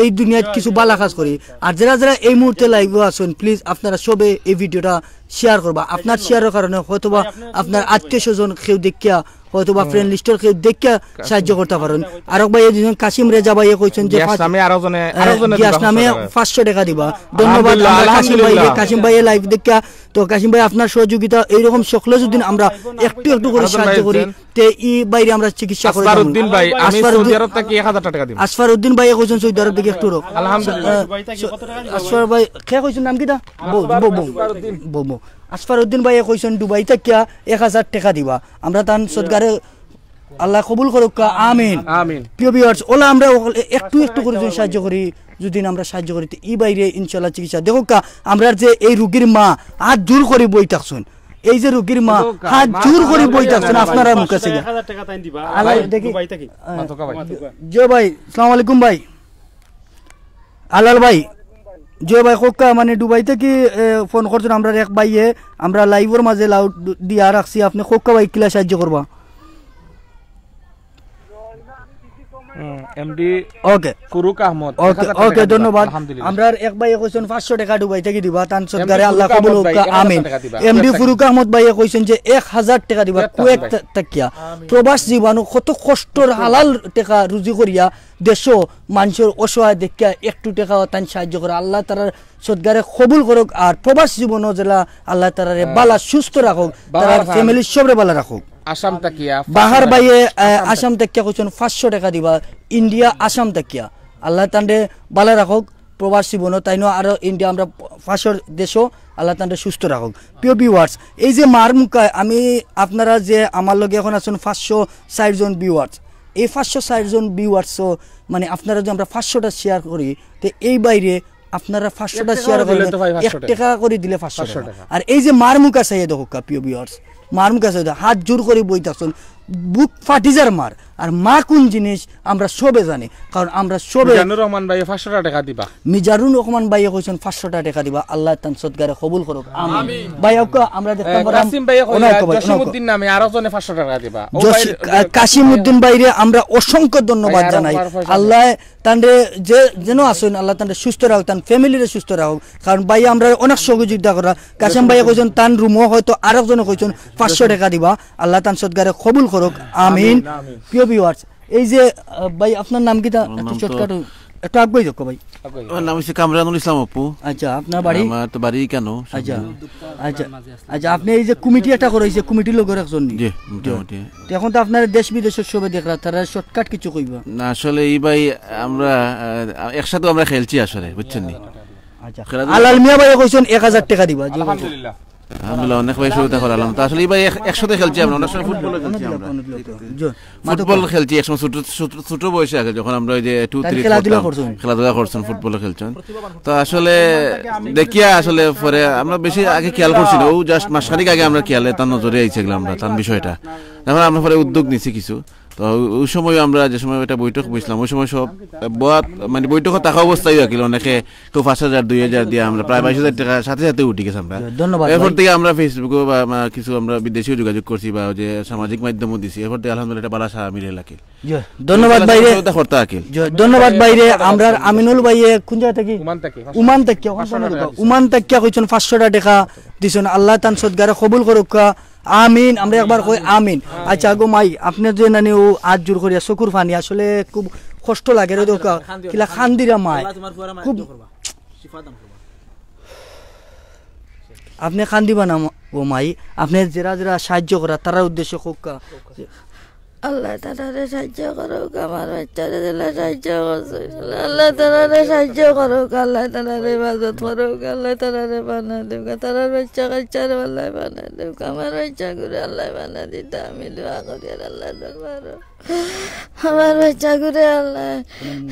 এই দুনিয়াত কিছু বালা কাজ করি। আর যেরা যেরা এই মুহূর্তে লাইভো আছইন, প্লিজ আপনারা সবে এই ভিডিওটা শেয়ার করবা। আপনার শেয়ারর কারণে হয়তোবা আপনার আত্মীয় স্বজন কেউ দেখিয়া, হয়তোবা ফ্রেন্ড লিস্টর কেউ দেখিয়া সাহায্য করতা পারইন। আরক ভাইয়ে দিছইন, কাসিম রেজা ভাইয়ে কইছইন যে গিয়াস পাঁচ-, নামে আরো জনে, আহ, আরো জনে গিয়াস দিবা নামে পাঁচশো টেকা। পাঁচশো টেকা দিবা। ধন্যবাদ। আলহামদুলিল্লাহ, আমরা কাসিম ভাইরে, আলহামদুলিল্লাহ। কাসিম ভাইয়ে লাইভ দেখিয়া, তো কাসিম ভাই আপনার সহযোগিতা এইরকম সকলে যদি আমরা একটু একটু করি আরো জন সাহায্য ভাই করি, আছেন। তে ই ভাইরে আমরা চিকিৎসা করি আসফার দিমু। উদ্দিন ভাই, আমি আসফার সৌদি উদ্দিন, আরব থাকি এক হাজার টেকা দিমু। আসফার উদ্দিন ভাইয়ে কইছইন সৌদি আরব থাকি একটু রক। আলহামদুলিল্লাহ। আহ, আসফার ভাই, কে কইছইন নাম কিতা? বউ, বউ, বউ। আসফার উদ্দিন। বউ, বউ। আসফার উদ্দিন ভাইয়ে কইছইন দুবাই থাকিয়া এক হাজার টেকা দিবা। আমরা তান সদগারে আল্লায় কবুল করউক্কা, আমিন। আমিন। প্রিয় ভিউয়ার্স, অলা আমরা অকল এ-, একটু একটু করি যদি সাহায্য করি, যদি আমরা সাহায্য করি, তে ই ভাইরে ইনশাআল্লাহ চিকিৎসা। দেখউক্কা, আমরার যে এই রুগীর মা হাত জোড় করি বই থাকছইন, এই যে রুগীর মা হাত জোড় করি বই থাকছইন, আপনারার মুখ আছে গিয়া। এক হাজার টেকা তাইন দিবা। আল্লাহ ভাই, দেখি। দুবাই থাকি। আহ, মাতুকা ভাই। জি ভাই, আসসালামু আলাইকুম ভাই। আলাল ভাই, জি ভাই, কউক্কা, মানে দুবাই থাকি, এ, ফোন করছইন আমরার এক ভাইয়ে, আমরা লাইভর মাঝে লাউড দিয়া রাখছি, আপনে কউক্কা ভাই কিলা সাহায্য করবা? হুম, এমডি ওকে। ফুরুক আহমদ, ওকে, এক হাজার ওকে, টেকা দিবা। ধন্যবাদ। আলহামদুলিল্লাহ। আমরার এক ভাইয়ে কইছইন পাঁচশো টেকা দুবাই থাকি দিবা, তান সদগারে আল্লাহ কবুল করউক্কা, আমিন। এমডি ফুরুক আহমদ ভাইয়ে কইছইন যে এক হাজার টেকা দিবা, কুয়েত কুয়েত থাকি। থাকিয়া। প্রবাস জীবনও কত কষ্টর হালাল টেকা রুজি করিয়া দেশো মানষর অসহায় দেখিয়া একটু টেকা তাইন সাহায্য করা। আল্লাহ তারার সদগারে কবুল করউক। আর প্রবাস জীবনও যেলা আল্লাহ তারারে বালা সুস্থ রাখউক, তারার ফ্যামিলির সবরে বালা রাখউক। আসাম থাকিয়া বাহার ভাইয়ে, আহ, আসাম থাকিয়া কইছইন পাঁচশো টেকা দিবা, ইন্ডিয়া আসাম থাকিয়া। আল্লাহ তানরে বালা রাখউক, প্রবাস জীবনও তাইনও আরো ইন্ডিয়া আমরা পাঁচশোর দেশও আল্লাহ তানরে সুস্থ রাখউক। প্রিয় ভিউয়ার্স, এই যে মার মুখায় আমি আপনারা যে আমার লগে এখন আছইন পাঁচশো ষাইট জন ভিউয়ার্স, এই পাঁচশো ষাইট জন ভিউয়ার্সও মানে আপনারা যদি আমরা পাঁচশোটা শেয়ার করি, তে এই ভাইরে আপনারা পাঁচশোটা শেয়ার করলে তো ভাই এক পাঁচশো টেকা। টেকা করি দিলে পাঁচশো টেকা। আর এই যে মার মুখা চাইয়া দেখউক্কা, প্রিয় ভিউয়ার্স, মার মুখা চাইয়া দেখউক্কা, হাত জোড় করি বই থাকছইন, বুক ফাটি যার মার। আর মা কুন জিনিস আমরা সবে জানি, কারণ আমরা সবে মিজানুর রহমান ভাইয়ে পাঁচশোটা টেকা দিবা। মিজানুর রহমান ভাইয়ে কইছইন পাঁচশোটা টেকা দিবা, আল্লাহ তান সদগারে কবুল করউক, আমিন। ভাই, আউক্কা, আমরা দেখতাম এ, পারলাম কাসিম ভাইয়ে কইলা, অনেক ভাই, জসিমউদ্দিন নামে আরো জনে পাঁচশো টেকা দিবা। ও জসি-, ভাই, আহ, কাসিম উদ্দিন ভাইরে আমরা অসংখ্য ধন্যবাদ ভাই, আরো জানাই। আরো পাঁচশো টেকা। আল্লাহ তানরে যে যেন আছইন, আল্লাহ তানরে সুস্থ রাখউক, তান ফ্যামিলিরে সুস্থ রাখউক। কারণ ভাই আমরা অনেক সহযোগিতা করা। কাসিম ভাইয়ে কইছইন, তান রুমও হয়তো আরক জনে কইছইন পাঁচশো টেকা দিবা। আল্লাহ তান সদগারে কবুল করউক। আমিন। আমিন, আমিন। প্রিয় ভিউয়ার্স, এই যে, আহ, ভাই আপনার নাম কিতা? আমার একটু নাম তো শর্টকাট, একটু আগুয়াই যাউক্কা ভাই। আমার নাম হচ্ছে কামরানুল ইসলাম অপু। আচ্ছা, আপনার বাড়ি? আমার তো বাড়ি কেন? আচ্ছা, আচ্ছা, আচ্ছা, আপনে এই যে কমিটি একটা করাইছে, কমিটির লগর একজন নি? জি, মোটামুটি। তো এখন তো আপনার দেশ বিদেশর সবে দেখরা, তারা শর্টকাট কিছু কইবা? না, আসলে ই ভাই আমরা, আহ, একসাথে আমরা খেলছি আসলে, বুঝছইন নি? আচ্ছা। খেলাধুলা আলাল মিয়া ভাইয়ে কইছইন এক হাজার টেকা দিবা, জি। আলহামদুলিল্লাহ। আলহামদুলিল্লাহ, অনেক ভাই সহযোগিতা করালাম। তো আসলে ই ভাই এক-, একসাথে খেলছি আমরা, অনেক সময় ফুটবলও খেলছি আমরা। জি। ফুটবল খেলছি একসময় ছোট, ছোট, ছোট বয়সে আগে, যখন আমরা ওই যে টু, তাহলে থ্রি খেলাধুলা পড়তাম, করছেন? খেলাধুলা করছেন, ফুটবল খেলছেন। তো আসলে দেখিয়া আসলে পরে আমরা বেশি আগে খেয়াল করছি না, ও just মাসখানেক আগে আমরা খেয়ালে তার নজরে আইছে গেলাম আমরা, তার বিষয়টা। তারপরে আমরা পরে উদ্যোগ নিছি কিছু। তো ও-, ওই সময় আমরা যে সময় একটা বৈঠক বসলাম, ওই সময় সব, আহ, বয়াত, মানে, বৈঠকে থাকা অবস্থায় আর কি, অনেকে কেউ পাঁচ হাজার, দুই হাজার দিয়া আমরা প্রায় বাইশ হাজার টাকা সাথে সাথে উঠি গেছে আমরা। ধন্যবাদ এরপর ভাই। থেকে আমরা Facebook-ও বা, বা কিছু আমরা বিদেশেও যোগাযোগ করছি বা ওই যে সামাজিক মাধ্যমও দিছি, এরপর থেকে আলহামদুলিল্লাহ একটা ভালা সাড়া মিলে লাগে। জি, ধন্যবাদ ভাইরে। সহযোগিতা করতে আকিল। জি, ধন্যবাদ ভাইরে। আমরার আমিনুল ভাইয়ে কোন জায়গা থাকি? ওমান থাকি, পাঁচশো ওমান থাকি, ওমান পাঁচশো থাকি। টাকা দিছেন। ওমান থাকিয়া কইছেন পাঁচশো টাকা দিছেন। আল্লাহ তান সদগারে কবুল করুক্কা। আমিন। আমরা একবার কই আমিন। আচ্ছা গো মাই, আপনি যে নানি ও আত জোর করিয়া চকুর পানি আসলে খুব কষ্ট লাগে রে দোকা। কিলা কান্দিরা মাই। খুব আপনি কান্দিবা না ম-, ও মাই, আপনি যেরা যেরা সাহায্য করা, তারার উদ্দেশ্যে কউক্কা। আল্লাহ তাআলারে সাহায্য করুক, আমার বাচ্চারে যেলা সাহায্য করছে। আল্লাহ তাআলারে সাহায্য করুক, আল্লাহ তাআলারে হেফাজত করুক, আল্লাহ তাআলারে পানা দেউক, তারার বাচ্চা কাচ্চারে আল্লাহ পানা দেউক, আমার বাচ্চাগুরে আল্লাহ পানা দিতা আমি দোয়া করি আর আল্লাহ দরবারো। আমার বাচ্চাগুরে আল্লাহ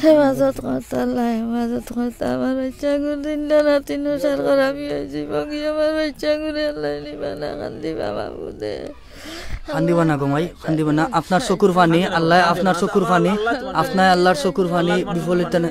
হেফাজত করতা, আল্লাহ হেফাজত করতা। আমার বাচ্চাগুর দিন রাতি নশার খারাপি অইছে, বাকি আমার বাচ্চাগুরে আল্লাহ নিবা না, কান্দিবা বাবু দে। কান্দিবা না গো মাই, কান্দিবা না। আপনার চকুর পানি, আল্লাহ আপনার চকুর পানি, আপনার আল্লাহর চকুর পানি বিফলিত না।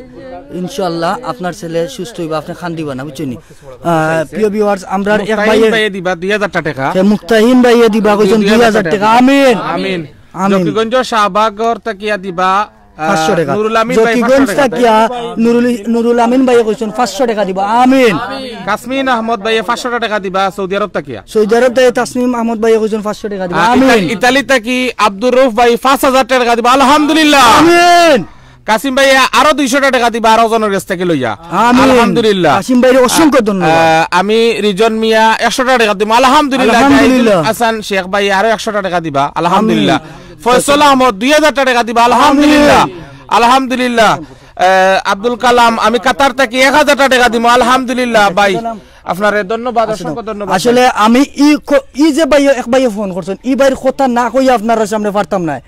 ইনশাআল্লাহ আপনার ছেলে সুস্থ হইবা, আপনি কান্দিবা না, বুঝছেন নি? আহ, প্রিয় viewers, আমরা এক মুক্তাহিন ভাইয়ে ভাইয়ে দিবা দুই হাজার টাকা। সে মুক্তাহিন ভাইয়ে দিবা কইছেন দুই হাজার টাকা। আমিন। আমিন। আমিন। জকিগঞ্জ শাহবাগর তাকিয়া দিবা, আহ, পাঁচশো টাকা। নুরুল আমিন ভাই জকিগঞ্জ পাঁচশো টাকা। তাকিয়া নুরুল, নুরুল আমিন ভাইয়ে কইছেন পাঁচশো টাকা দিবা। আমিন। কাসমিন আহমদ ভাইয়ে পাঁচশো টাকা দিবা সৌদি আরব তাকিয়া। সৌদি আরব তাই তাসনিম আহমদ ভাইয়ে কইছেন পাঁচশো টাকা দিবা। আহ, আমিন। ইতালি, ইতালি তাকি আব্দুর রউফ ভাই পাঁচ হাজার টাকা দিবা। আলহামদুলিল্লাহ। আমিন। কাসিম ভাই আরো দুইশো টাকা দিবা আরো জনের গেছ থাকি লইয়া। আমিন। আলহামদুলিল্লাহ। কাসিম ভাইরে অসংখ্য ধন্যবাদ। আহ, আমি রিজন মিয়া একশো টাকা দিমু। আলহামদুলিল্লাহ। আলহামদুলিল্লাহ। জাহিদুল হাসান শেখ ভাই আরো একশো টাকা দিবা। আলহামদুলিল্লাহ। আমিন। ফয়সল আহমদ দুই হাজার টাকা দিবা। আলহামদুলিল্লাহ। আমিন। আলহামদুলিল্লাহ। আহ, আব্দুল কালাম, আমি কাতার থাকি এক হাজার টাকা দিমু। আলহামদুলিল্লাহ ভাই। আপনারে ধন্যবাদ, অসংখ্য ধন্যবাদ। আসলে আমি ই ক-, ই যে ভাই, এক ভাইয়ে ফোন করছেন, ই ভাইর কথা না কইয়া আপনার সামনে পারতাম না।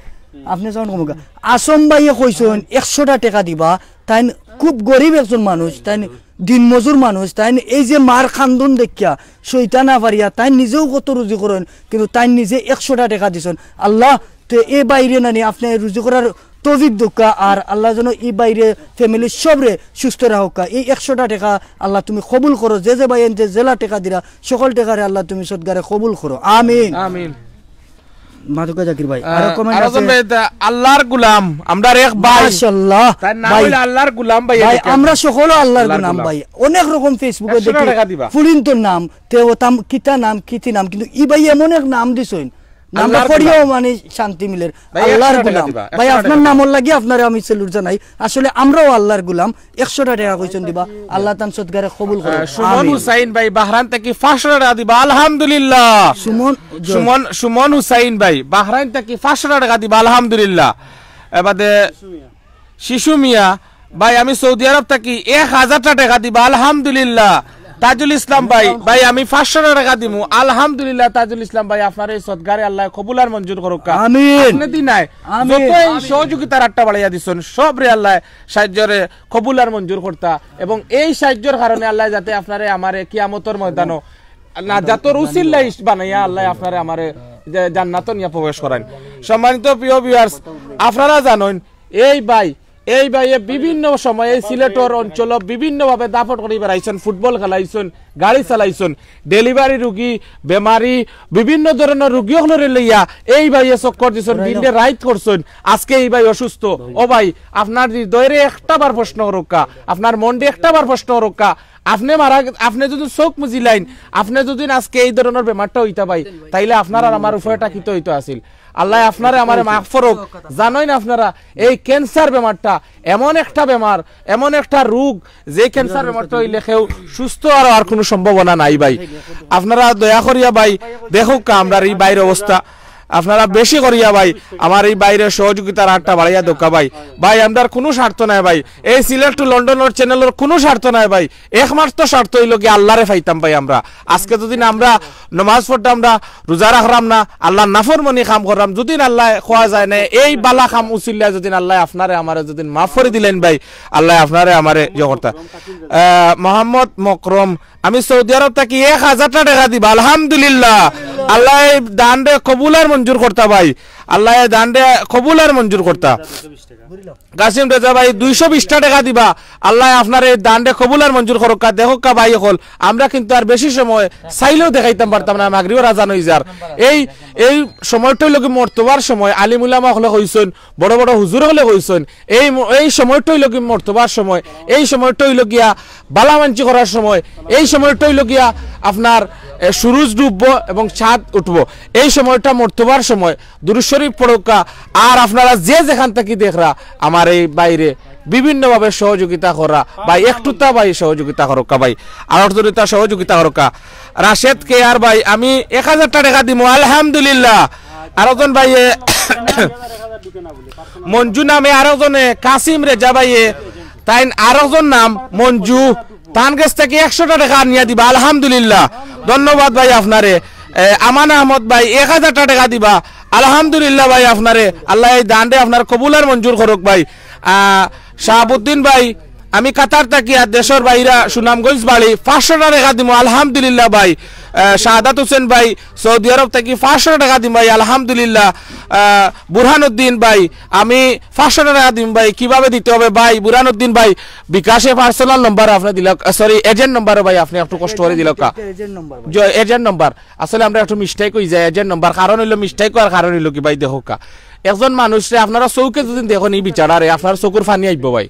আপনি যখন কমুকা, আসম ভাইয়ে কইছেন একশোটা টাকা দিবা, তাইন খুব গরিব একজন মানুষ, তাইন দিনমজুর মানুষ, তাইন এই যে মার কান্দন দেখিয়া সইতা না পারিয়া তাইন নিজেও কত রুজি করেন, কিন্তু তাইন নিজে একশোটা টাকা দিছেন। আল্লাহ, তে এ ভাইরে নানি আপনি রুজি করার তৌফিক দেউক্কা, আর আল্লাহ যেন ই ভাইরে family সবরে সুস্থ রাখউক্কা। এই একশোটা টাকা আল্লাহ তুমি কবুল করো, যে যে ভাইয়াইন যে যেলা টাকা দিরা, সকল টাকারে আল্লাহ তুমি সদগারে কবুল করো। আমিন। আমিন। মাতুকা জাকির ভাই, আহ, আরো comment আরো আছে? জন ভাই, দা-, আল্লাহর গোলাম, আমরার এক ভাই। মাশাআল্লাহ। তার নাম ভাই, হইলো আল্লাহর গোলাম ভাই, ভাই, এদিকে। আমরা সকলও আল্লাহর আল্লাহর গোলাম গোলাম। ভাই। অনেক রকম Facebook-এ একশো দেখি, টাকা দিবা। ফুরিন্তর নাম, তে ও তাম, কিতা নাম, কিতি নাম, কিন্তু ই ভাই এমন এক নাম দিছইন, নামটা আল্লাহর পড়িয়াও গোলাম। মানে শান্তি মিলের। ভাই, আল্লাহর একশো টাকা গোলাম। দিবা, ভাই, একশো টাকা আপনার দিবা। নামর লাগি আপনারে আমি salute জানাই। আসলে আমরাও আল্লাহর গোলাম। একশোটা টাকা কইছেন দিবা, আল্লাহ তান সদগারে কবুল করো। আহ, সুমন আমিন। হুসাইন ভাই, বাহরাইন থাকি পাঁচশো টাকা দিবা, আলহামদুলিল্লাহ। সুমন, জ- সুমন, সুমন হুসাইন ভাই, বাহরাইন থাকি পাঁচশো টাকা দিবা, আলহামদুলিল্লাহ। এবাদে শিশু মিয়া ভাই, আমি সৌদি আরব থাকি এক হাজার টাকা দিবা, আলহামদুলিল্লাহ। তাজুল ইসলাম ভাই, ভাই, আমি পাঁচশো টাকা দিমু, আলহামদুলিল্লাহ। তাজুল ইসলাম ভাই, আপনার এই সদগারে আল্লাহ কবুল আর মঞ্জুর করুক্কা। আমিন। আপনে দি নাই, আমিন। যত এই সহযোগিতার আটটা বাড়াইয়া দিছইন, সবরে আল্লাহ সাহায্যরে কবুল আর মঞ্জুর করতা, এবং এই সাহায্যর কারণে আল্লাহ যাতে আপনারে আমারে কিয়ামতর ময়দানো নাজাতর উসিলা ইস বানাইয়া আল্লাহ আপনারে আমারে যে জান্নাত নিয়া প্রবেশ করাইন। সম্মানিত প্রিয় viewers, আপনারা জানইন এই ভাই, এই ভাইয়ে বিভিন্ন সময় এই সিলেটর অঞ্চল বিভিন্নভাবে দাপট করি বেড়াইছইন, ফুটবল খেলাইছইন, গাড়ি চালাইছইন, delivery রুগী, বেমারি, বিভিন্ন ধরনের রুগী অকলরে লইয়া এই ভাইয়ে চক্কর দিছইন, দিনরে রাইত করছইন। আজকে এই ভাই অসুস্থ। ও ভাই, আপনার হৃদয়রে একটা বার প্রশ্ন করুক্কা, আপনার মনরে একটা বার প্রশ্ন করুক্কা, আপনে মারা গে-, আপনে যদি চোখ মুজিলাইন, আপনে যদি আজকে এই ধরনের বেমারটা হইতা ভাই, তাইলে আপনার আর আমার উপায়টা কিতা হইতো আছিল? আল্লাহ আপনারে আমারে মাফ করুক। জানইন আপনারা, এই cancer বেমারটা এমন একটা বেমার, এমন একটা রোগ, যে cancer বেমারটা হইলে কেউ সুস্থ আর, আর কোনো সম্ভাবনা নাই ভাই। আপনারা দয়া করিয়া ভাই দেখুক্কা আমরার এই ভাইর অবস্থা। আপনারা বেশি করিয়া ভাই আমার এই ভাইরে সহযোগিতার আটটা বাড়াইয়া দেউক্কা ভাই। ভাই, আমরার কোনো স্বার্থ নাই ভাই, এই সিলেট to লন্ডনর channel-র কোনো স্বার্থ নাই ভাই। একমাত্র স্বার্থ হইল কি আল্লাহরে পাইতাম ভাই আমরা। আজকে যদি না আমরা নমাজ পড়তাম না, রোজা রাখরাম না, আল্লাহর নাফরমানি কাম কররাম, যদি না আল্লাহ খোয়া যায় না, এই বালা কাম উসিল্লায় যদি না আল্লাহ আপনারে আমারে যদি মাফ করি দিলাইন ভাই, আল্লাহ আপনারে আমারে ইয়ে করতা। আহ, মোহাম্মদ মকরম, আমি সৌদি আরব থাকি এক হাজারটা টাকা দিবা, আলহামদুলিল্লাহ। আল্লাহ এই দানরে কবুল আর মঞ্জুর করতা ভাই। আল্লাহ এই দানরে কবুল আর মঞ্জুর করতা। কাসিম রেজা ভাই দুইশো বিশটা টেকা দিবা। আল্লাহ আপনার এই দানরে কবুল আর মঞ্জুর করুক্কা। দেখুক্কা ভাই অকল, আমরা কিন্তু আর বেশি সময় চাইলেও দেখাইতাম পারতাম না, মাগরিবর আজান অইযার। এই, এই সময়টা অইলো কি মর্তবার সময়, আলিম উলামা অকলে কইছইন, বড় বড় হুজুর অকলে কইছইন, এই ম-, এই সময়টা অইলো কি মর্তবার সময়, এই সময়টা অইলো গিয়া বালা মানসি করার সময়, এই সময়টা অইলো গিয়া আপনার, এ, সুরুজ ডুববো এবং চাঁদ উঠবো। এই সময়টা মর্তবার সময়, দুরূদ শরীফ পড়ুক্কা। আর আপনারা যে যেখান থাকি দেখরা, আমার এই ভাইরে বিভিন্নভাবে সহযোগিতা করা বা একটুতা ভাই সহযোগিতা করুক্কা ভাই, আর অর্থনীতিতা সহযোগিতা করুক্কা। রাশেদ কে আর ভাই, আমি এক হাজারটা টেকা দিমু, আলহামদুলিল্লাহ। আরোজন ভাই, এ, মঞ্জু নামে আরোজনে, কাসিম রেজা ভাইয়ে, তাইন আরোজন নাম মঞ্জু, তান গেছ থাকি একশোটা টেকা আনিয়া দিবা, আলহামদুলিল্লাহ। ধন্যবাদ ভাই আপনারে। এ, আমান আহমদ ভাই এক হাজারটা টেকা দিবা, আলহামদুলিল্লাহ ভাই আপনারে। আল্লাহ এই দানরে আপনার কবুল আর মঞ্জুর করুক ভাই। আহ, শাহাবুদ্দিন ভাই, আমি কাতার থাকি আর দেশর বাইরা সুনামগঞ্জ বাড়ি, পাঁচশোটা টেকা দিমু, আলহামদুলিল্লাহ ভাই। আহ, শাহাদাত হোসেন ভাই, সৌদি আরব থাকি পাঁচশো টেকা দিম ভাই, আলহামদুলিল্লাহ। আহ, বুরহানুদ্দিন ভাই, আমি পাঁচশো টেকা দিম ভাই, কিভাবে দিতে হবে ভাই? বুরহানুদ্দিন ভাই, বিকাশে পার্সোনাল নাম্বার আপনে দিলা, আহ, সরি, এজেন্ট নাম্বারও ভাই আপনে একটু কষ্ট করি দিলা। এজেন্ট নাম্বার ভাই। জি, এজেন্ট নাম্বার। আসলে আমরা একটু মিস্টেক অই যায়, এজেন্ট নাম্বার, কারণ অইলো মিস্টেক অওয়ার কারণ অইলো কি ভাই, দেখউক্কা, একজন মানুষরে আপনারা চউখে যদি দেখইন, ই বেচারারে, আপনার চকুর পানি আইবো ভাই।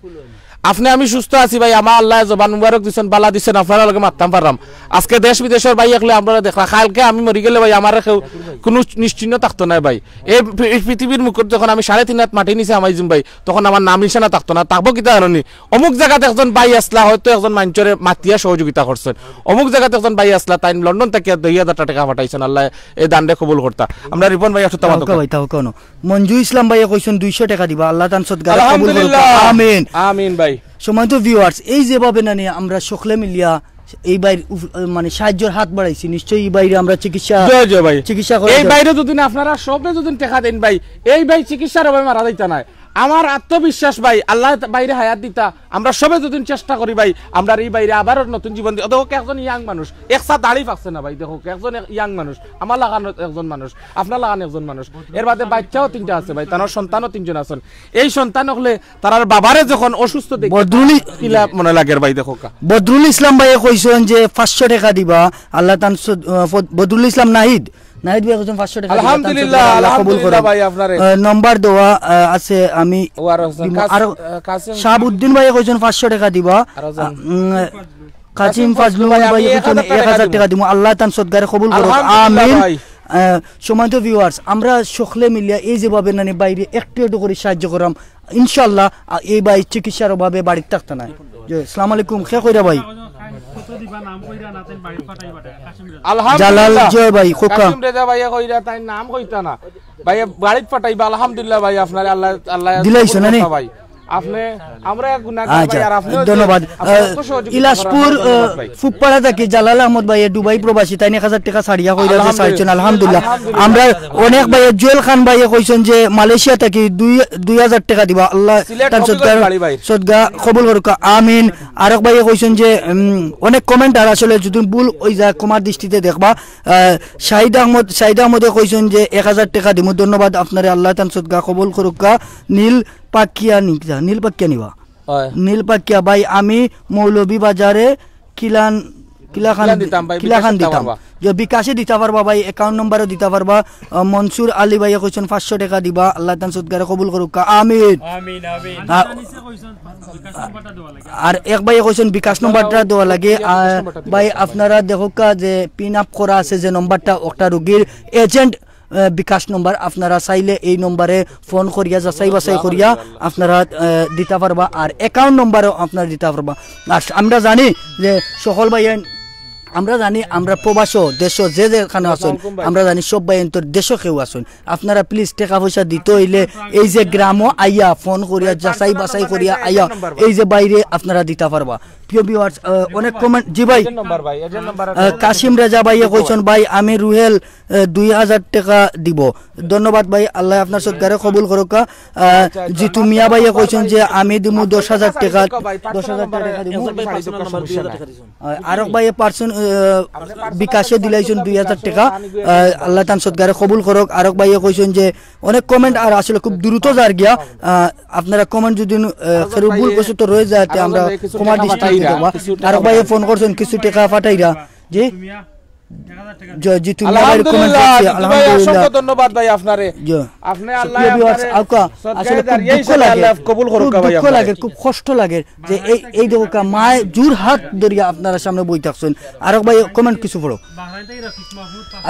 আপনে আমি সুস্থ আছি ভাই, আমার আল্লায় জবান মুবারক দিছইন, বালা দিছইন, আপনারার লগে মাততাম পাররাম। আজকে দেশ বিদেশর ভাই অকলে আমরারে দেখরা, কাইলকে আমি মরি গেলে ভাই আমারে কেউ কুনু নিশ্চিহ্ন থাকতো নায় ভাই। এই পৃ-, এই পৃথিবীর মুখত যখন আমি সাড়ে তিন হাত মাটির নিচে হামাইযিমু ভাই, তখন আমার নাম নিশানা থাকতো না, থাকবো কিতা কারণে? অমুক জাগাত একজন ভাই আছলা, হয়তো একজন মানষরে মাতিয়া সহযোগিতা করছইন, অমুক জাগাত একজন ভাই আছলা, তাইন লন্ডন থাকিয়া দুই হাজারটা টেকা পাঠাইছইন, আল্লায় এই দানরে কবুল করতা। আমরা রিপন ভাই একটু তামাক থাকউক্কা ভাই, থাকউক্কা নু। মঞ্জু ইসলাম ভাইয়ে কইছইন দুইশো টেকা দিবা, আল্লাহ তান সদগারে কবুল করুক। আলহামদুলিল্লাহ। আমিন। আমিন ভাই। সম্মানিত ভিউয়ার্স, এই যেভাবে নানি আমরা সকলে মিলিয়া এই ভাইর উফ-, মানে সাহায্যর হাত বাড়াইছি, নিশ্চয়ই এই ভাইরে আমরা চিকিৎসা, জি, জি ভাই। চিকিৎসা করার এই জন্য ভাইরে যদি আপনারা সবে যদি টেকা দেইন ভাই, এই ভাই চিকিৎসার অভাবে মারা যাইতা নায়। আমার আত্মবিশ্বাস ভাই, আল্লায় ভাইরে হায়াত দিতা, আমরা সবে যদি চেষ্টা করি ভাই, আমরার এই ভাইরে আবারও নতুন জীবন দি-, দেখউক্কা একজন ইয়াং মানুষ, একছা দাড়ি পাকছে না ভাই, দেখউক্কা একজন ইয়াং মানুষ, আমার লাখান একজন মানুষ, আপনার লাখান একজন মানুষ, এর বাদে বাইচ্চাও তিনটা আছে ভাই, তান সন্তানও তিনজন আছইন। এই সন্তান অকলে তারার বাবারে যখন অসুস্থ দেখি, বদরুল ই-, কিলা মনে লাগের ভাই, দেখউক্কা। বদরুল ইসলাম ভাইয়ে কইছইন যে পাঁচশো টেকা দিবা, আল্লাহ তান সদ-, আহ, ফদ-, বদরুল ইসলাম নাহিদ, নাহিদ ভাইয়ে কইছইন পাঁচশো টেকা দিবা, তান আলহামদুলিল্লাহ, সদগারে আল্লাহ কবুল আলহামদুলিল্লাহ করুক। ভাই, আপনারে। আহ, নম্বর দেওয়া, আহ, আছে, আমি ও আর হোসেন, দিমু। কাস-, আর আহ, কাসিম শাহাবুদ্দিন ভাইয়ে কইছইন পাঁচশো টেকা দিবা। আর হোসেন। আহ, উম, কাসিম কাসিম ফজলুল ফজলুল ভাই, ভাই, আমি কইছইন এক হাজার টেকা দিমু। আল্লাহ তান সদগারে কবুল করুক। আলহামদুলিল্লাহ আমিন। ভাই। আহ, সম্মানিত ভিউয়ার্স, আমরা সকলে মিলিয়া এই যেভাবে নানি ভাইরে একটু একটু করি সাহায্য কররাম, ইনশাআল্লাহ, আ, এই ভাই চিকিৎসার অভাবে বাড়িত থাকতা নায়। জি, আসসালামু আলাইকুম, কে কইরা ভাই? আলহামদুলিল্লাহ। জালাল জয় ভাই, খোকা। কাসিম রেজা ভাইয়ে কইরা তাইন নাম কইতা না। ভাইয়ে বাড়িত পাঠাইবা, আলহামদুলিল্লাহ ভাই, আপনারে আল্লায়, আল্লায় দিলাইছো না নি? ভাই। আপনে, আমরা গুনাহগার আচ্ছা, ভাই, আর আপনেও যে ধন্যবাদ। আপনার আহ, তো সহযোগিতা ইলাসপুর, করার জন্য আহ, ধন্যবাদ ভাই। ফুকপাড়া থাকি জালাল আহমদ ভাই, দুবাই প্রবাসী, তাইন এক হাজার টেকা ছাড়িয়া কইরা যে আলহামদুলিল্লাহ। চাইছইন, আলহামদুলিল্লাহ। আলহামদুলিল্লাহ। আমরা অনেক ভাইয়ে, জুয়েল খান ভাইয়ে কইছইন যে মালয়েশিয়া থাকি দুই, দুই হাজার টেকা দিবা। আল্লাহ সিলেট তান হবিগঞ্জ সদগার, বাড়ি ভাই। সদগা কবুল করুক। আমিন। আরক ভাইয়ে কইছইন যে, উম, অনেক comment আর আসলে যদি ভুল অই যায় ক্ষমার দৃষ্টিতে দেখবা। আহ, শাহিদ আহমদ, শাহিদ আহমদে কইছইন যে এক হাজার টেকা দিমু। ধন্যবাদ আপনারে, আল্লাহ তান সদগা কবুল করুক্কা। নীল পাকিয়া নি-, নীল পাকিয়া নিবা? হয়। নীল পাকিয়া ভাই, আমি মৌলভীবাজারে কিলান, কিলাখান কিলান দিতাম ভাই, কিলাখান বিকাশে দিতাম দিতাম। পারবা। যে বিকাশে দিতা পারবা ভাই, account number-ও দিতা পারবা। আহ, মনসুর আলী ভাইয়ে কইছইন পাঁচশো টেকা দিবা, আল্লাহ তান সদগারে কবুল করুক্কা, আমিন। আমিন, আমিন। আ-, আর এক ভাইয়ে কইছইন বিকাশ নম্বরটা দেওয়া লাগে। আহ, ভাই, আপনারা দেখউক্কা যে pin up করা আছে যে নম্বরটা, অকটা রুগীর agent, আহ, বিকাশ নম্বর, আপনারা চাইলে এই নম্বরে ফোন করিয়া যাচাই বাছাই করিয়া আপনারা, আহ, দিতা পারবা, আর account number-ও আপনারা দিতা পারবা। আর আমরা জানি যে সকল ভাইয়ে, আমরা জানি আমরা প্রবাসও, দেশও যে যেখানো আছইন, আমরা জানি সব ভাইয়াইন্তর দেশও কেউ আছইন। আপনারা please টেকা পয়সা দিতে অইলে এই যে গ্রামও আইয়া ফোন করিয়া, যাচাই বাছাই করিয়া আইয়া, এই যে ভাইরে আপনারা দিতা পারবা। প্রিয় ভিউয়ার্স, অনেক কমেন্ট। জি ভাই। এজেন্ট নম্বর ভাই, এজেন্ট নম্বর। আহ, কাশিম রেজা ভাইয়ে কইছইন, "ভাই, আমি রুহেল, আহ, দুই হাজার টেকা দিব।" ধন্যবাদ ভাই, আল্লায় আপনার সদকারে কবুল করউক্কা। আহ, আচ্ছা, আচ্ছা। জিতু মিয়া ভাইয়ে কইছইন যে, "আমি দিমু দশ হাজার টেকা, দশ হাজার টেকা দিমু।" আহ, আরক ভাইয়ে পার্সন, আহ, বিকাশে দিলাইছইন দুই হাজার টেকা। আহ, আল্লায় তান সদকারে কবুল করউক। আরক ভাইয়ে কইছইন যে, অনেক কমেন্ট আর আসলে খুব দ্রুত যার গিয়া। আহ, আপনারা কমেন্ট যদি, আহ, কেউ ভুলবশত রয়ে যায়, তে আমরা ক্ষমা দৃষ্টিতে দেখবা। আরক ভাইয়ে ফোন করছইন, কিছু টেকা পাঠাইরা। জি? জি, জি, তুমি আবার কমেন্ট আলহামদুলিল্লাহ, করছি, জিতু ভাই, আলহামদুলিল্লাহ। অসংখ্য ধন্যবাদ ভাই আপনারে। জি। আপনি আল্লাহ প্রিয় ভিউয়ার্স, আপনারে আউক্কা, সদকায়ে আসলে খুব জারিয়া দুঃখ হিসাবে লাগে, আল্লাহ কবুল করুক খুব ভাই দুঃখ আপনারে। লাগে, খুব কষ্ট লাগে যে এই, এই দেখউক্কা, মায়ে জোড় হাত ধরিয়া আপনারা সামনে বই থাকছইন। আরক ভাই কমেন্ট কিছু পড়ো।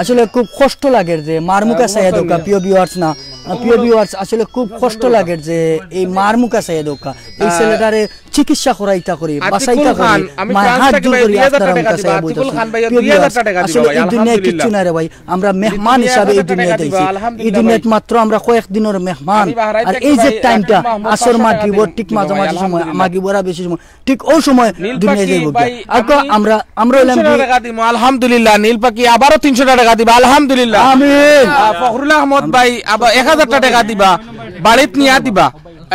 আসলে খুব কষ্ট লাগে যে মার মুখা চাইয়া দেখউক্কা, প্রিয় ভিউয়ার্স না, আহ, প্রিয় ভিউয়ার্স, আসলে খুব কষ্ট লাগে যে এই মার মুখা চাইয়া দেখউক্কা। এই আহ, ছেলেটারে চিকিৎসা করাইতা করি, আতিকুল বাঁচাইতা করি, খান, আমি মায় ফ্রান্স হাত থাকি জোড় ভাই, করি দুই হাজার আপনার টেকা মুখা দিবা, চাইয়া আতিকুল বইতাছি। খান ভাই, প্রিয় দুই হাজার ভিউয়ার্স, টেকা দিবা আসলে ভাই, এই দুনিয়ায় আলহামদুলিল্লাহ। কিচ্ছু নাই রে ভাই, আমরা মেহমান হিসাবে এই দুনিয়াত আইছি। এই দুনিয়াত মাত্র আমরা কয়েক দিনের মেহমান। আর এই যে টাইমটা, আসর মাগরিবর ঠিক মাঝামাঝি সময়, মাগরিবর আর বেশি সময়, ঠিক ওই সময় দুনিয়া যাইব। আউক্কা, আমরা, আমরা অইলাম কি, আলহামদুলিল্লাহ, নীল পাখি আবারও তিনশো টেকা দিবা, আলহামদুলিল্লাহ। আমিন। আহ, ফখরুল আহমদ ভাই আবার এক হাজার টেকা দিবা, বাড়িত নিয়া দিবা।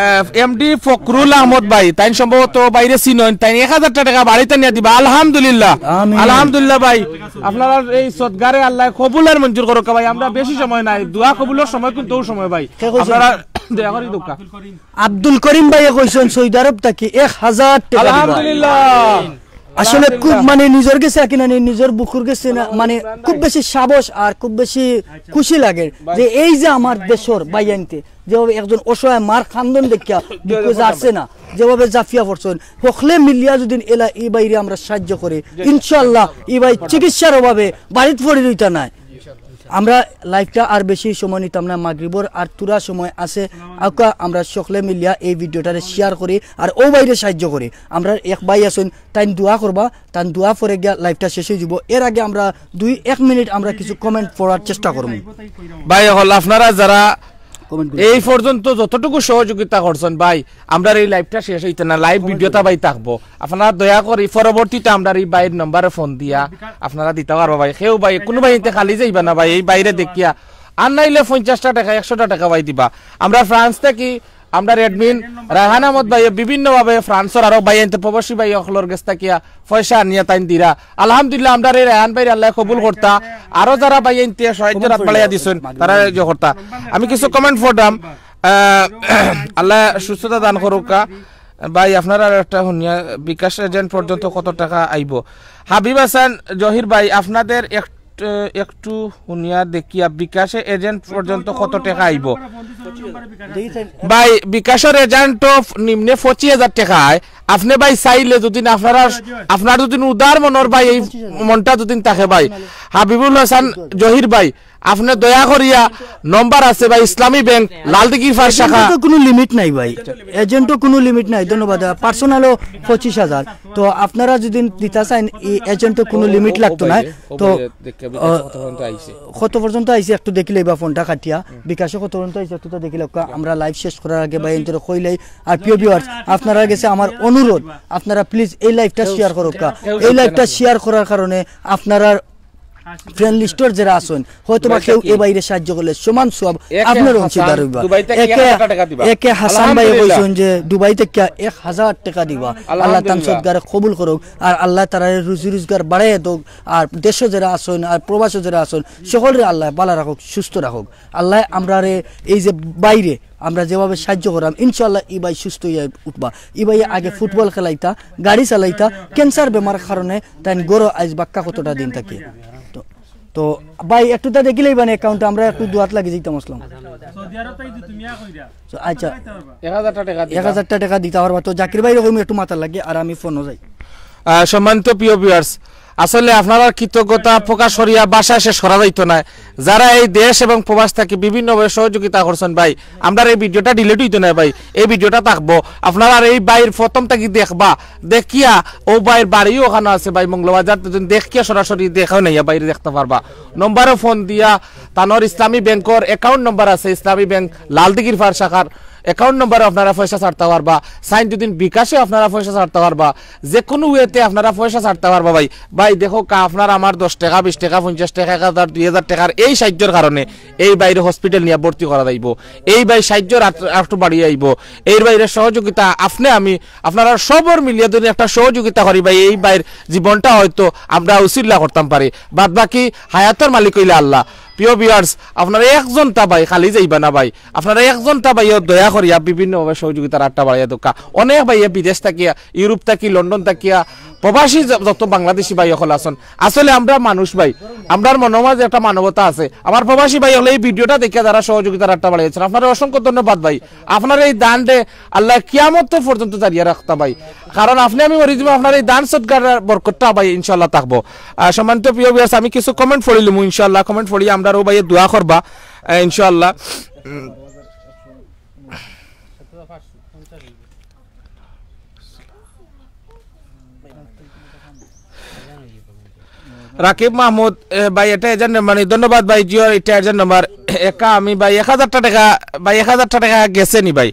আহ, এমডি ফখরুল আহমদ ভাই, তাইন সম্ভবত বাইরে চিনইন, তাইন এক হাজার টেকা বাড়িত নিয়া দিবা, আলহামদুলিল্লাহ। আমিন। আলহামদুলিল্লাহ ভাই, আপনারা এই সদগারে আল্লাহ কবুল আর মঞ্জুর করুক ভাই। আমরা বেশি সময় নাই, দোয়া কবুলর সময় কিন্তু ওই সময় ভাই। আপনারা দয়া করি দোকা। আব্দুল করিম ভাইয়ে কইছইন সৌদি আরব থাকি এক হাজার টেকা দিবা। আলহামদুলিল্লাহ। আসলে খুব, আলহামদুলিল্লাহ। মানে, নিজর গেছে আর কি না, নিজর বুকুর গেছে না, মানে, খুব বেশি সাহস আর খুব বেশি খুশি লাগে যে এই যে আমার দেশর ভাইয়াইন্তে যেভাবে একজন অসহায় মার কান্দন দেখিয়া বুকু জারছে না, যেভাবে জাফিয়া পড়ছইন, হকলে মিলিয়া যদি এলা ই ভাইরে আমরা সাহায্য করি, ইনশাআল্লাহ ই ভাই চিকিৎসার অভাবে বাড়িত পড়ি রইতা নায়। আমরা লাইভটা আর বেশি সময় নিতাম না, মাগরিবর আর থুড়া সময় আছে। আউক্কা, আমরা সকলে মিলিয়া এই ভিডিওটারে শেয়ার করি আর ও ভাইরে সাহায্য করি। আমরা এক ভাই আছইন, তাইন দোয়া করবা, তান দোয়া পরে গিয়া লাইভটা শেষ অই যিবো। এর আগে আমরা দুই, এক মিনিট আমরা কিছু কমেন্ট পড়ার চেষ্টা করমু। ভাই অকল, আপনারা যারা কমেন্ট এই পর্যন্ত যতটুকু সহযোগিতা করছইন ভাই, আমরার এই লাইভটা শেষ অইতো না, লাইভ ভিডিওটা ভাই থাকবো। আপনারা দয়া করি পরবর্তীতে আমরার এই ভাইর নম্বরে ফোন দিয়া আপনারা দিতা পারবা ভাই। কেউ ভাই, কুনু ভাইয়াইন্তে খালি যাইবা না ভাই, এই ভাইরে দেখিয়া। আর নাইলে পঞ্চাশটা টেকা, একশোটা টেকা ভাই দিবা। আমরা ফ্রান্স থাকি, আমরার অ্যাডমিন রায়হান আহমদ ভাইয়ে বিভিন্নভাবে ফ্রান্সর আরো ভাইয়াইন্তে প্রবাসী ভাই অকলর গেছ থাকিয়া পয়সা আনিয়া তাইন দিরা। আলহামদুলিল্লাহ, আমরার এই রায়হান ভাইরে আল্লায় কবুল করতা। আরো যারা ভাইয়াইন্তে সাহায্যর হাত বাড়াইয়া দিছইন, তারা ইয়ে করতা। আমি কিছু কমেন্ট পড়রাম। আহ, আল্লায় সুস্থতা দান করুক্কা। ভাই, আপনারার একটা হুনিয়া, বিকাশ এজেন্ট পর্যন্ত কত টেকা আইবো? হাবিব হাসান জহির ভাই, আপনাদের এক-, একটু হুনিয়া দেখিয়া, বিকাশে এজেন্ট পর্যন্ত কত টেকা আইবো? ভাই, বিকাশর এজেন্টও নিম্নে পঁচিশ হাজার টেকা আয়। আপনে ভাই চাইলে যদি না আপনারা, আপনার যদি উদার মনর ভাই, এই মনটা যদি থাকে ভাই, হাবিবুল হাসান জহির ভাই, আপনে দয়া করিয়া নম্বর আছে ভাই, ইসলামী ব্যাংক, লালদিঘির ফার শাখা। এজেন্টও তো কোনো লিমিট নাই ভাই, এজেন্টও কোনো লিমিট নাই। ধন্যবাদ। পার্সোনালও পঁচিশ হাজার। তো আপনারা যদি দিতা চাইন, এই এজেন্টও কোনো লিমিট লাগতো না। তো কত পর্যন্ত আইছে একটু দেখিলে বা ফোনটা কাটিয়া, বিকাশে কত পর্যন্ত আইছে একটু তো দেখিলে, আমরা লাইভ শেষ করার আগে ভাই এন্তরে কইলাই। আর প্রিয় ভিউয়ার্স, আপনারা গেছে আমার অনুরোধ, আপনারা প্লিজ এই লাইভটা শেয়ার করুক্কা। এই লাইভটা শেয়ার করার কারণে আপনারা ফ্রেন্ড লিস্টর যারা আছইন, হয়তো বা কেউ এ ভাইরে সাহায্য করলে সমান সওয়াব আপনার অংশীদার হইবা। একে হাসান ভাই কইছইন যে দুবাই থাকিয়া এক হাজার টেকা দিবা। আল্লাহ তান সদগারে কবুল করুক, আর আল্লাহ তারারে রুজি রোজগার বাড়াইয়া দেউক, আর দেশো যারা আছইন আর প্রবাসো যারা আছইন, সকলরে আল্লাহ ভালা রাখুক, সুস্থ রাখুক। আল্লাহ আমরারে এই যে বাইরে আমরা যেভাবে সাহায্য করাম, ইনশাআল্লাহ ই ভাই সুস্থ হইয়া উঠবা। ই ভাই আগে ফুটবল খেলাইতা, গাড়ি চালাইতা, ক্যান্সার বেমার কারণে তাইন গরো আইজ বাক্কা কতটা দিন থাকি। তো, তো ভাই একটু তা দেখিলেই মানে অ্যাকাউন্টে আমরা একটু দুয়াত লাগি যাইতাম আসলাম। তো আচ্ছা, এক হাজারটা টেকা দিবা। এক হাজারটা টেকা দিতা পারবা। তো জাকির ভাইরে কইমু একটু মাতার লাগি, আর আমি ফোনো যাই। আহ, সম্মানিত প্রিয় ভিউয়ার্স, আসলে আপনারার কৃতজ্ঞতা প্রকাশ করিয়া ভাষা শেষ করা যাইতো নায়। যারা এই দেশ এবং প্রবাস থাকি বিভিন্নভাবে সহযোগিতা করছইন ভাই, আমরার এই ভিডিওটা ডিলিট হইতো নায় ভাই, এই ভিডিওটা থাকবো। আপনারার এই ভাইর প্রথম থাকি দেখবা, দেখিয়া ও ভাইর বাড়িও ওখানো আছে ভাই, মৌলভীবাজার, তো দেখিয়া সরাসরি দেখাও নাইয়া ভাইরে দেখতা পারবা। নম্বরো ফোন দিয়া, তানর ইসলামী ব্যাংকর অ্যাকাউন্ট নম্বর আছে, ইসলামী ব্যাংক লালদিঘির ফার শাখার, অ্যাকাউন্ট নম্বরে আপনারা পয়সা ছাড়তা পারবা, সাইন দুদিন বিকাশে আপনারা পয়সা ছাড়তা পারবা, যে কোনো ওয়েতে আপনারা পয়সা ছাড়তা পারবা ভাই। ভাই দেখউক্কা, আপনার আমার দশ টেকা, বিশ টেকা, পঞ্চাশ টেকা, এক হাজার, দুই হাজার টেকার এই সাহায্যর কারণে এই ভাইরে হসপিটাল নিয়া ভর্তি করা যাইবো। এই ভাইর সাহায্যর আত-, আতু বাড়ি আইবো। এই ভাইরে সহযোগিতা আপনে আমি আপনারা সবর মিলিয়া যদি একটা সহযোগিতা করি ভাই, এই ভাইর জীবনটা হয়তো আমরা উছিলা করতাম পারি। বাদ বাকি হায়াতর মালিক অইলা আল্লাহ। প্রিয় ভিউয়ার্স, আপনারা একজনতা ভাই খালি যাইবা না ভাই, আপনারা একজনতা ভাইও দয়া করিয়া বিভিন্নভাবে সহযোগিতার আতটা বাড়াইয়া দেউক্কা। অনেক ভাইয়ে বিদেশ থাকিয়া, ইউরোপ থাকি, লন্ডন থাকিয়া, প্রবাসী য-, যত বাংলাদেশি ভাই অকল আছইন, আসলে আমরা মানুষ ভাই, আমরার মনর মাঝে একটা মানবতা আছে। আমার প্রবাসী ভাই অকলে এই ভিডিওটা দেখিয়া যারা সহযোগিতার আতটা বাড়াইয়া দিছইন, আপনারে অসংখ্য ধন্যবাদ ভাই। আপনার এই দানরে আল্লায় কিয়ামত পর্যন্ত জারিয়া রাখতা ভাই, কারণ আপনে আমি মরি যিমু, আপনার এই দান সদকার বরকতটা ভাই ইনশাআল্লাহ থাকবো। আহ, সম্মানিত প্রিয় ভিউয়ার্স, আমি কিছু কমেন্ট পড়িলিমু ইনশাআল্লাহ, কমেন্ট পড়িয়া আমরার অউ ভাইয়ে দোয়া করবা, আহ, ইনশাআল্লাহ। উম, রাকিব মাহমুদ, এ, ভাই, এটা এজেন্ট নাম্বার নি, ধন্যবাদ ভাই, জিওর এটা এজেন্ট নাম্বার। একা আমি ভাই এক হাজারটা টেকা, ভাই, এক হাজারটা টেকা গেছে নি ভাই।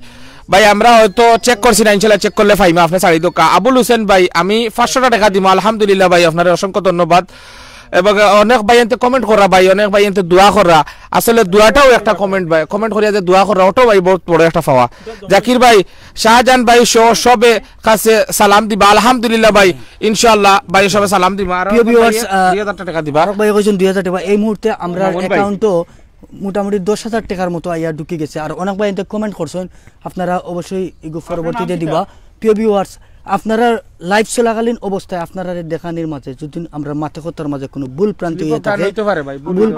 ভাই, আমরা হয়তো চেক করছি না, ইনশাল্লাহ চেক করলে পাইমু, আপনে ছাড়ি দেউক্কা। আবুল হোসেন ভাই, আমি পাঁচশোটা টেকা দিমু, আলহামদুলিল্লাহ ভাই, আপনারে অসংখ্য ধন্যবাদ। এবং অনেক ভাইয়াইন্তে কমেন্ট করা ভাই, অনেক ভাইয়াইন্তে দোয়া করা, আসলে দোয়াটাও একটা কমেন্ট ভাই, কমেন্ট করিয়া যে দোয়া করা, ওটাও ভাই বহুত বড় একটা পাওয়া। জাকির ভাই, শাহজাহান ভাই সহ সবে কাছে সালাম দিবা। আলহামদুলিল্লাহ ভাই, ইনশাআল্লাহ ভাই সবে সালাম দিবা। আর প্রিয় অনেক ভাইয়ে ভিউয়ার্স, আহ, দুই হাজার টেকা দিবা। আরক ভাই কইছইন দুই হাজার টেকা। এই মুহূর্তে আমরার মামুন ভাই। অ্যাকাউন্টো মোটামুটি দশ হাজার টেকার মতো আইয়া ঢুকি গেছে। আর অনেক ভাইয়াইন্তে কমেন্ট করছইন, আপনারা অবশ্যই ইগু পরবর্তীতে দিবা। প্রিয় ভিউয়ার্স, আপনারার লাইভ চলাকালীন অবস্থায় আপনারারে দেখানির মাঝে যদি আমরার মাতে কথার মাঝে কোনো ভুল ভ্রান্তি ভুল অইয়া থাকে,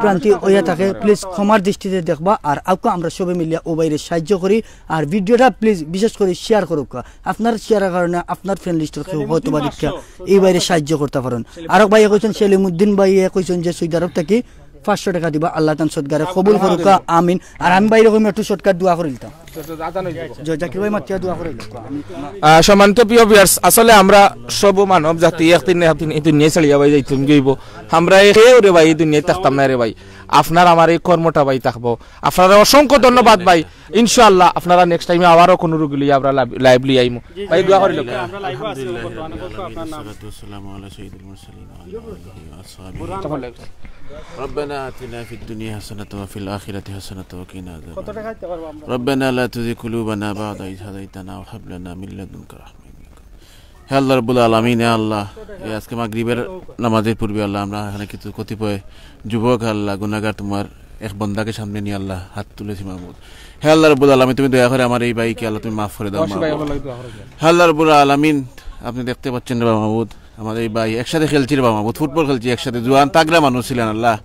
ভ্রান্তি অইয়া থাকে, প্লিজ ক্ষমার দৃষ্টিতে দেখবা। আর আউক্কা আমরা সবে মিলিয়া অউ ভাইরে সাহায্য করি। আর ভিডিওটা প্লিজ বিশেষ করি শেয়ার করউক্কা। আপনার শেয়ারের কারণে আপনার ফ্রেন্ড লিস্টর কেউ হয়তো বা দেখিয়া এই ভাইরে সাহায্য করতা পারইন। আরক ভাইয়ে কইছইন, সেলিমউদ্দিন ভাইয়ে কইছইন যে সৌদি আরব থাকি পাঁচশো টেকা দিবা, আল্লাহ তান সদকারে কবুল করউক্কা, আমিন। আর আমি ভাইরে কইমু একটু শর্টকাট দোয়া করিলিতাম। জ-, জাকির ভাই মাতিয়া দোয়া করিলিতাম। আহ, সম্মানিত প্রিয় ভিউয়ার্স, আসলে আমরা সব মানব জাতি একদিন না একদিন এই দুনিয়া ছাড়িয়া ভাই যাইতাম গিবো। আমরা কেউরে ভাই এই দুনিয়াত থাকতাম না রে ভাই। আপনার আমার এই কর্মটা ভাই থাকবো। আপনারে অসংখ্য ধন্যবাদ ভাই। ইনশাআল্লাহ আপনারা নেক্সট টাইমে আবারও কোনো রুগী লইয়া আমরা লাইভ, লাইভ লইয়া আইমু। ভাই দোয়া করিলিও। আলহামদুলিল্লাহ রাব্বিল আলামিন, ওয়াসসালাতু ওয়াসসালামু আলা সাইয়্যিদিল মুরসালিন ওয়া আলা আলিহি ওয়া আসহাবিহি। ربنا آتنا في الدنيا حسنة وفي الآخرة حسنة وقنا عذاب النار. ربنا لا تزغ قلوبنا بعد إذ هديتنا وهب لنا من لدنك رحمة إنك. হে আল্লাহ রাব্বুল আলামিন, হে আল্লাহ, এই আজকে মাগরিবের নামাজের পূর্বে আল্লাহ, আমরা এখানে কিছু কতিপয় যুবক আল্লাহ, গুনাহগার তোমার এক বন্দাকে সামনে নিয়ে আল্লাহ হাত তুলেছি মাবুদ। হে আল্লাহ রাব্বুল আলামিন, তুমি দয়া করে আমার এই ভাইকে আল্লাহ তুমি মাফ করে দাও মাবুদ। হে আল্লাহ রাব্বুল আলামিন, আপনি দেখতে পাচ্ছেন রে মাবুদ, আমাদের এই ভাই একসাথে খেলছি রে মাবুদ, ফুটবল খেলছি একসাথে, জোয়ান তাগড়া মানুষ ছিলেন আল্লাহ,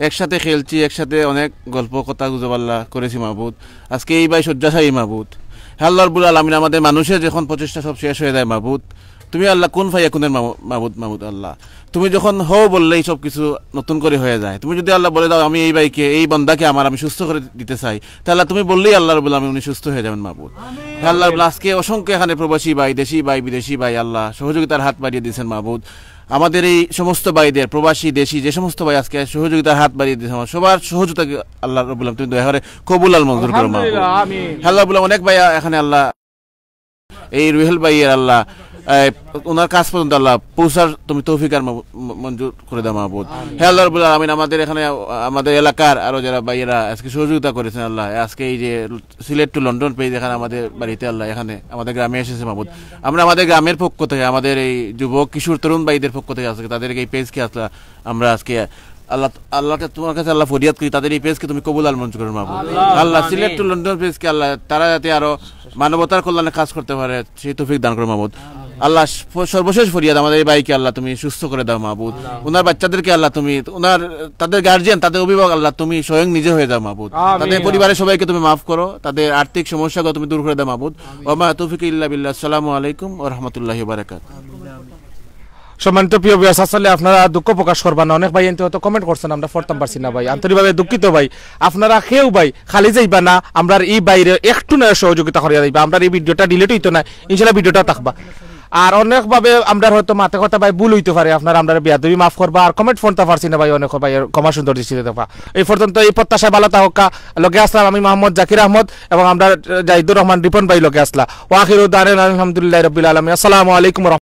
একসাথে খেলছি, একসাথে অনেক গল্প কথা গুজব আল্লাহ করেছি মাবুদ। আজকে এই ভাই শয্যাশায়ী মাবুদ। হে আল্লাহ রাব্বুল আলামিন, আমাদের মানুষের যখন প্রচেষ্টা সব শেষ হয়ে যায় মাবুদ, তুমি আল্লাহ কুন ফায়াকুনের মাবু-, মাবুদ, মাবুদ আল্লাহ। তুমি যখন হও বললেই সব কিছু নতুন করে হয়ে যায়। তুমি যদি আল্লাহ বলে দাও, আমি এই ভাইকে, এই বন্দাকে আমার আমি সুস্থ করে দিতে চাই, তাহলে তুমি বললেই আল্লাহ রাব্বুল আলামিন উনি সুস্থ হয়ে যাবেন মাবুদ। হে আল্লাহ রাব্বুল, আজকে অসংখ্য এখানে প্রবাসী ভাই, দেশি ভাই, বিদেশি ভাই আল্লাহ সহযোগিতার হাত বাড়িয়ে দিয়েছেন মাবুদ। আমাদের এই সমস্ত ভাইদের, প্রবাসী, দেশি যে সমস্ত ভাই আজকে সহযোগিতার হাত বাড়িয়ে দিয়েছেন, আমার সবার সহযোগিতাকে আল্লাহ রাব্বুল আলামিন তুমি দয়া করে কবুল আর মঞ্জুর করো মাবুদ। আলহামদুলিল্লাহ, আমিন। হে আল্লাহ রাব্বুল আলামিন, অনেক ভাই এখানে আল্লাহ এই রুহেল ভাইয়ের আল্লাহ, এই ওনার কাজ পর্যন্ত আল্লাহ পৌঁছার তুমি তৌফিক আর ম-, ম-, মঞ্জুর করে দাও মাবুদ। হে আল্লাহ রাব্বুল আলামিন, আমাদের এখানে, আমাদের এলাকার আরো যারা ভাইয়েরা আজকে সহযোগিতা করেছেন আল্লাহ, আজকে এই যে সিলেট to লন্ডন পেজ এখানে আমাদের বাড়িতে আল্লাহ, এখানে আমাদের গ্রামে এসেছে মাবুদ। আমরা আমাদের গ্রামের পক্ষ থেকে, আমাদের এই যুবক কিশোর তরুণ ভাইদের পক্ষ থেকে আজকে তাদেরকে এই পেজকে আল্লাহ, আমরা আজকে আল্লাহ, আল্লাহকে তোমার কাছে আল্লাহ ফরিয়াদ করি, তাদের এই পেজকে তুমি কবুল আর মঞ্জুর করো মাবুদ। আল্লাহ, সিলেট to লন্ডন পেজকে আল্লাহ, তারা যাতে আরো মানবতার কল্যাণে কাজ করতে পারে, সেই তৌফিক দান করো মাবুদ। আল্লাহ, স-, সর্বশেষ ফরিয়াদ, আমাদের এই ভাইকে আল্লাহ তুমি সুস্থ করে দাও মাবুদ। ওনার বাচ্চাদেরকে আল্লাহ তুমি, ওনার, তাদের গার্জিয়ান, তাদের অভিভাবক আল্লাহ তুমি স্বয়ং নিজে হয়ে যাও মাবুদ। আমিন। তাদের পরিবারের সবাইকে তুমি মাফ করো, তাদের আর্থিক সমস্যাগুলো তুমি দূর করে দাও মাবুদ। ওয়া মা তৌফিক ইল্লা বিল্লাহ। আসসালামু আলাইকুম ওয়া রাহমাতুল্লাহি ওয়া বারাকাতুহু। সম্মানিত প্রিয় ভিউয়ার্স, আসলে আপনারা দুঃখ প্রকাশ করবা না, অনেক ভাইয়াইন্তে হয়তো কমেন্ট করছেন, আমরা পড়তাম পারছি না ভাই, আন্তরিকভাবে দুঃখিত ভাই। আপনারা কেউ ভাই খালি যাইবা না, আমরার এই ভাইরে একটু না সহযোগিতা করিয়া যাইবা, আমরার এই ভিডিওটা ডিলিট হইতো না, ইনশাল্লাহ ভিডিওটা থাকবা। আর অনেকভাবে আমরার হয়তো মাতে কথা ভাই ভুল অইতো পারে, আপনারা আমরারে বেয়াদবি মাফ করবা। আর comment পড়তা পারছি না ভাই, অনেক ভাই ক্ষমা সুন্দর দৃষ্টিতে দেখবা। এই পর্যন্ত এই প্রত্যাশায় ভালা থাকউক্কা। লগে আছলাম আমি মোহাম্মদ জাকির আহমদ এবং আমরার জাহিদুর রহমান রিপন ভাই লগে আছলা। ওয়া আখিরু দাওয়ানা আলহামদুলিল্লাহি রাব্বিল আলামিন। আসসালামু আলাইকুম ওয়া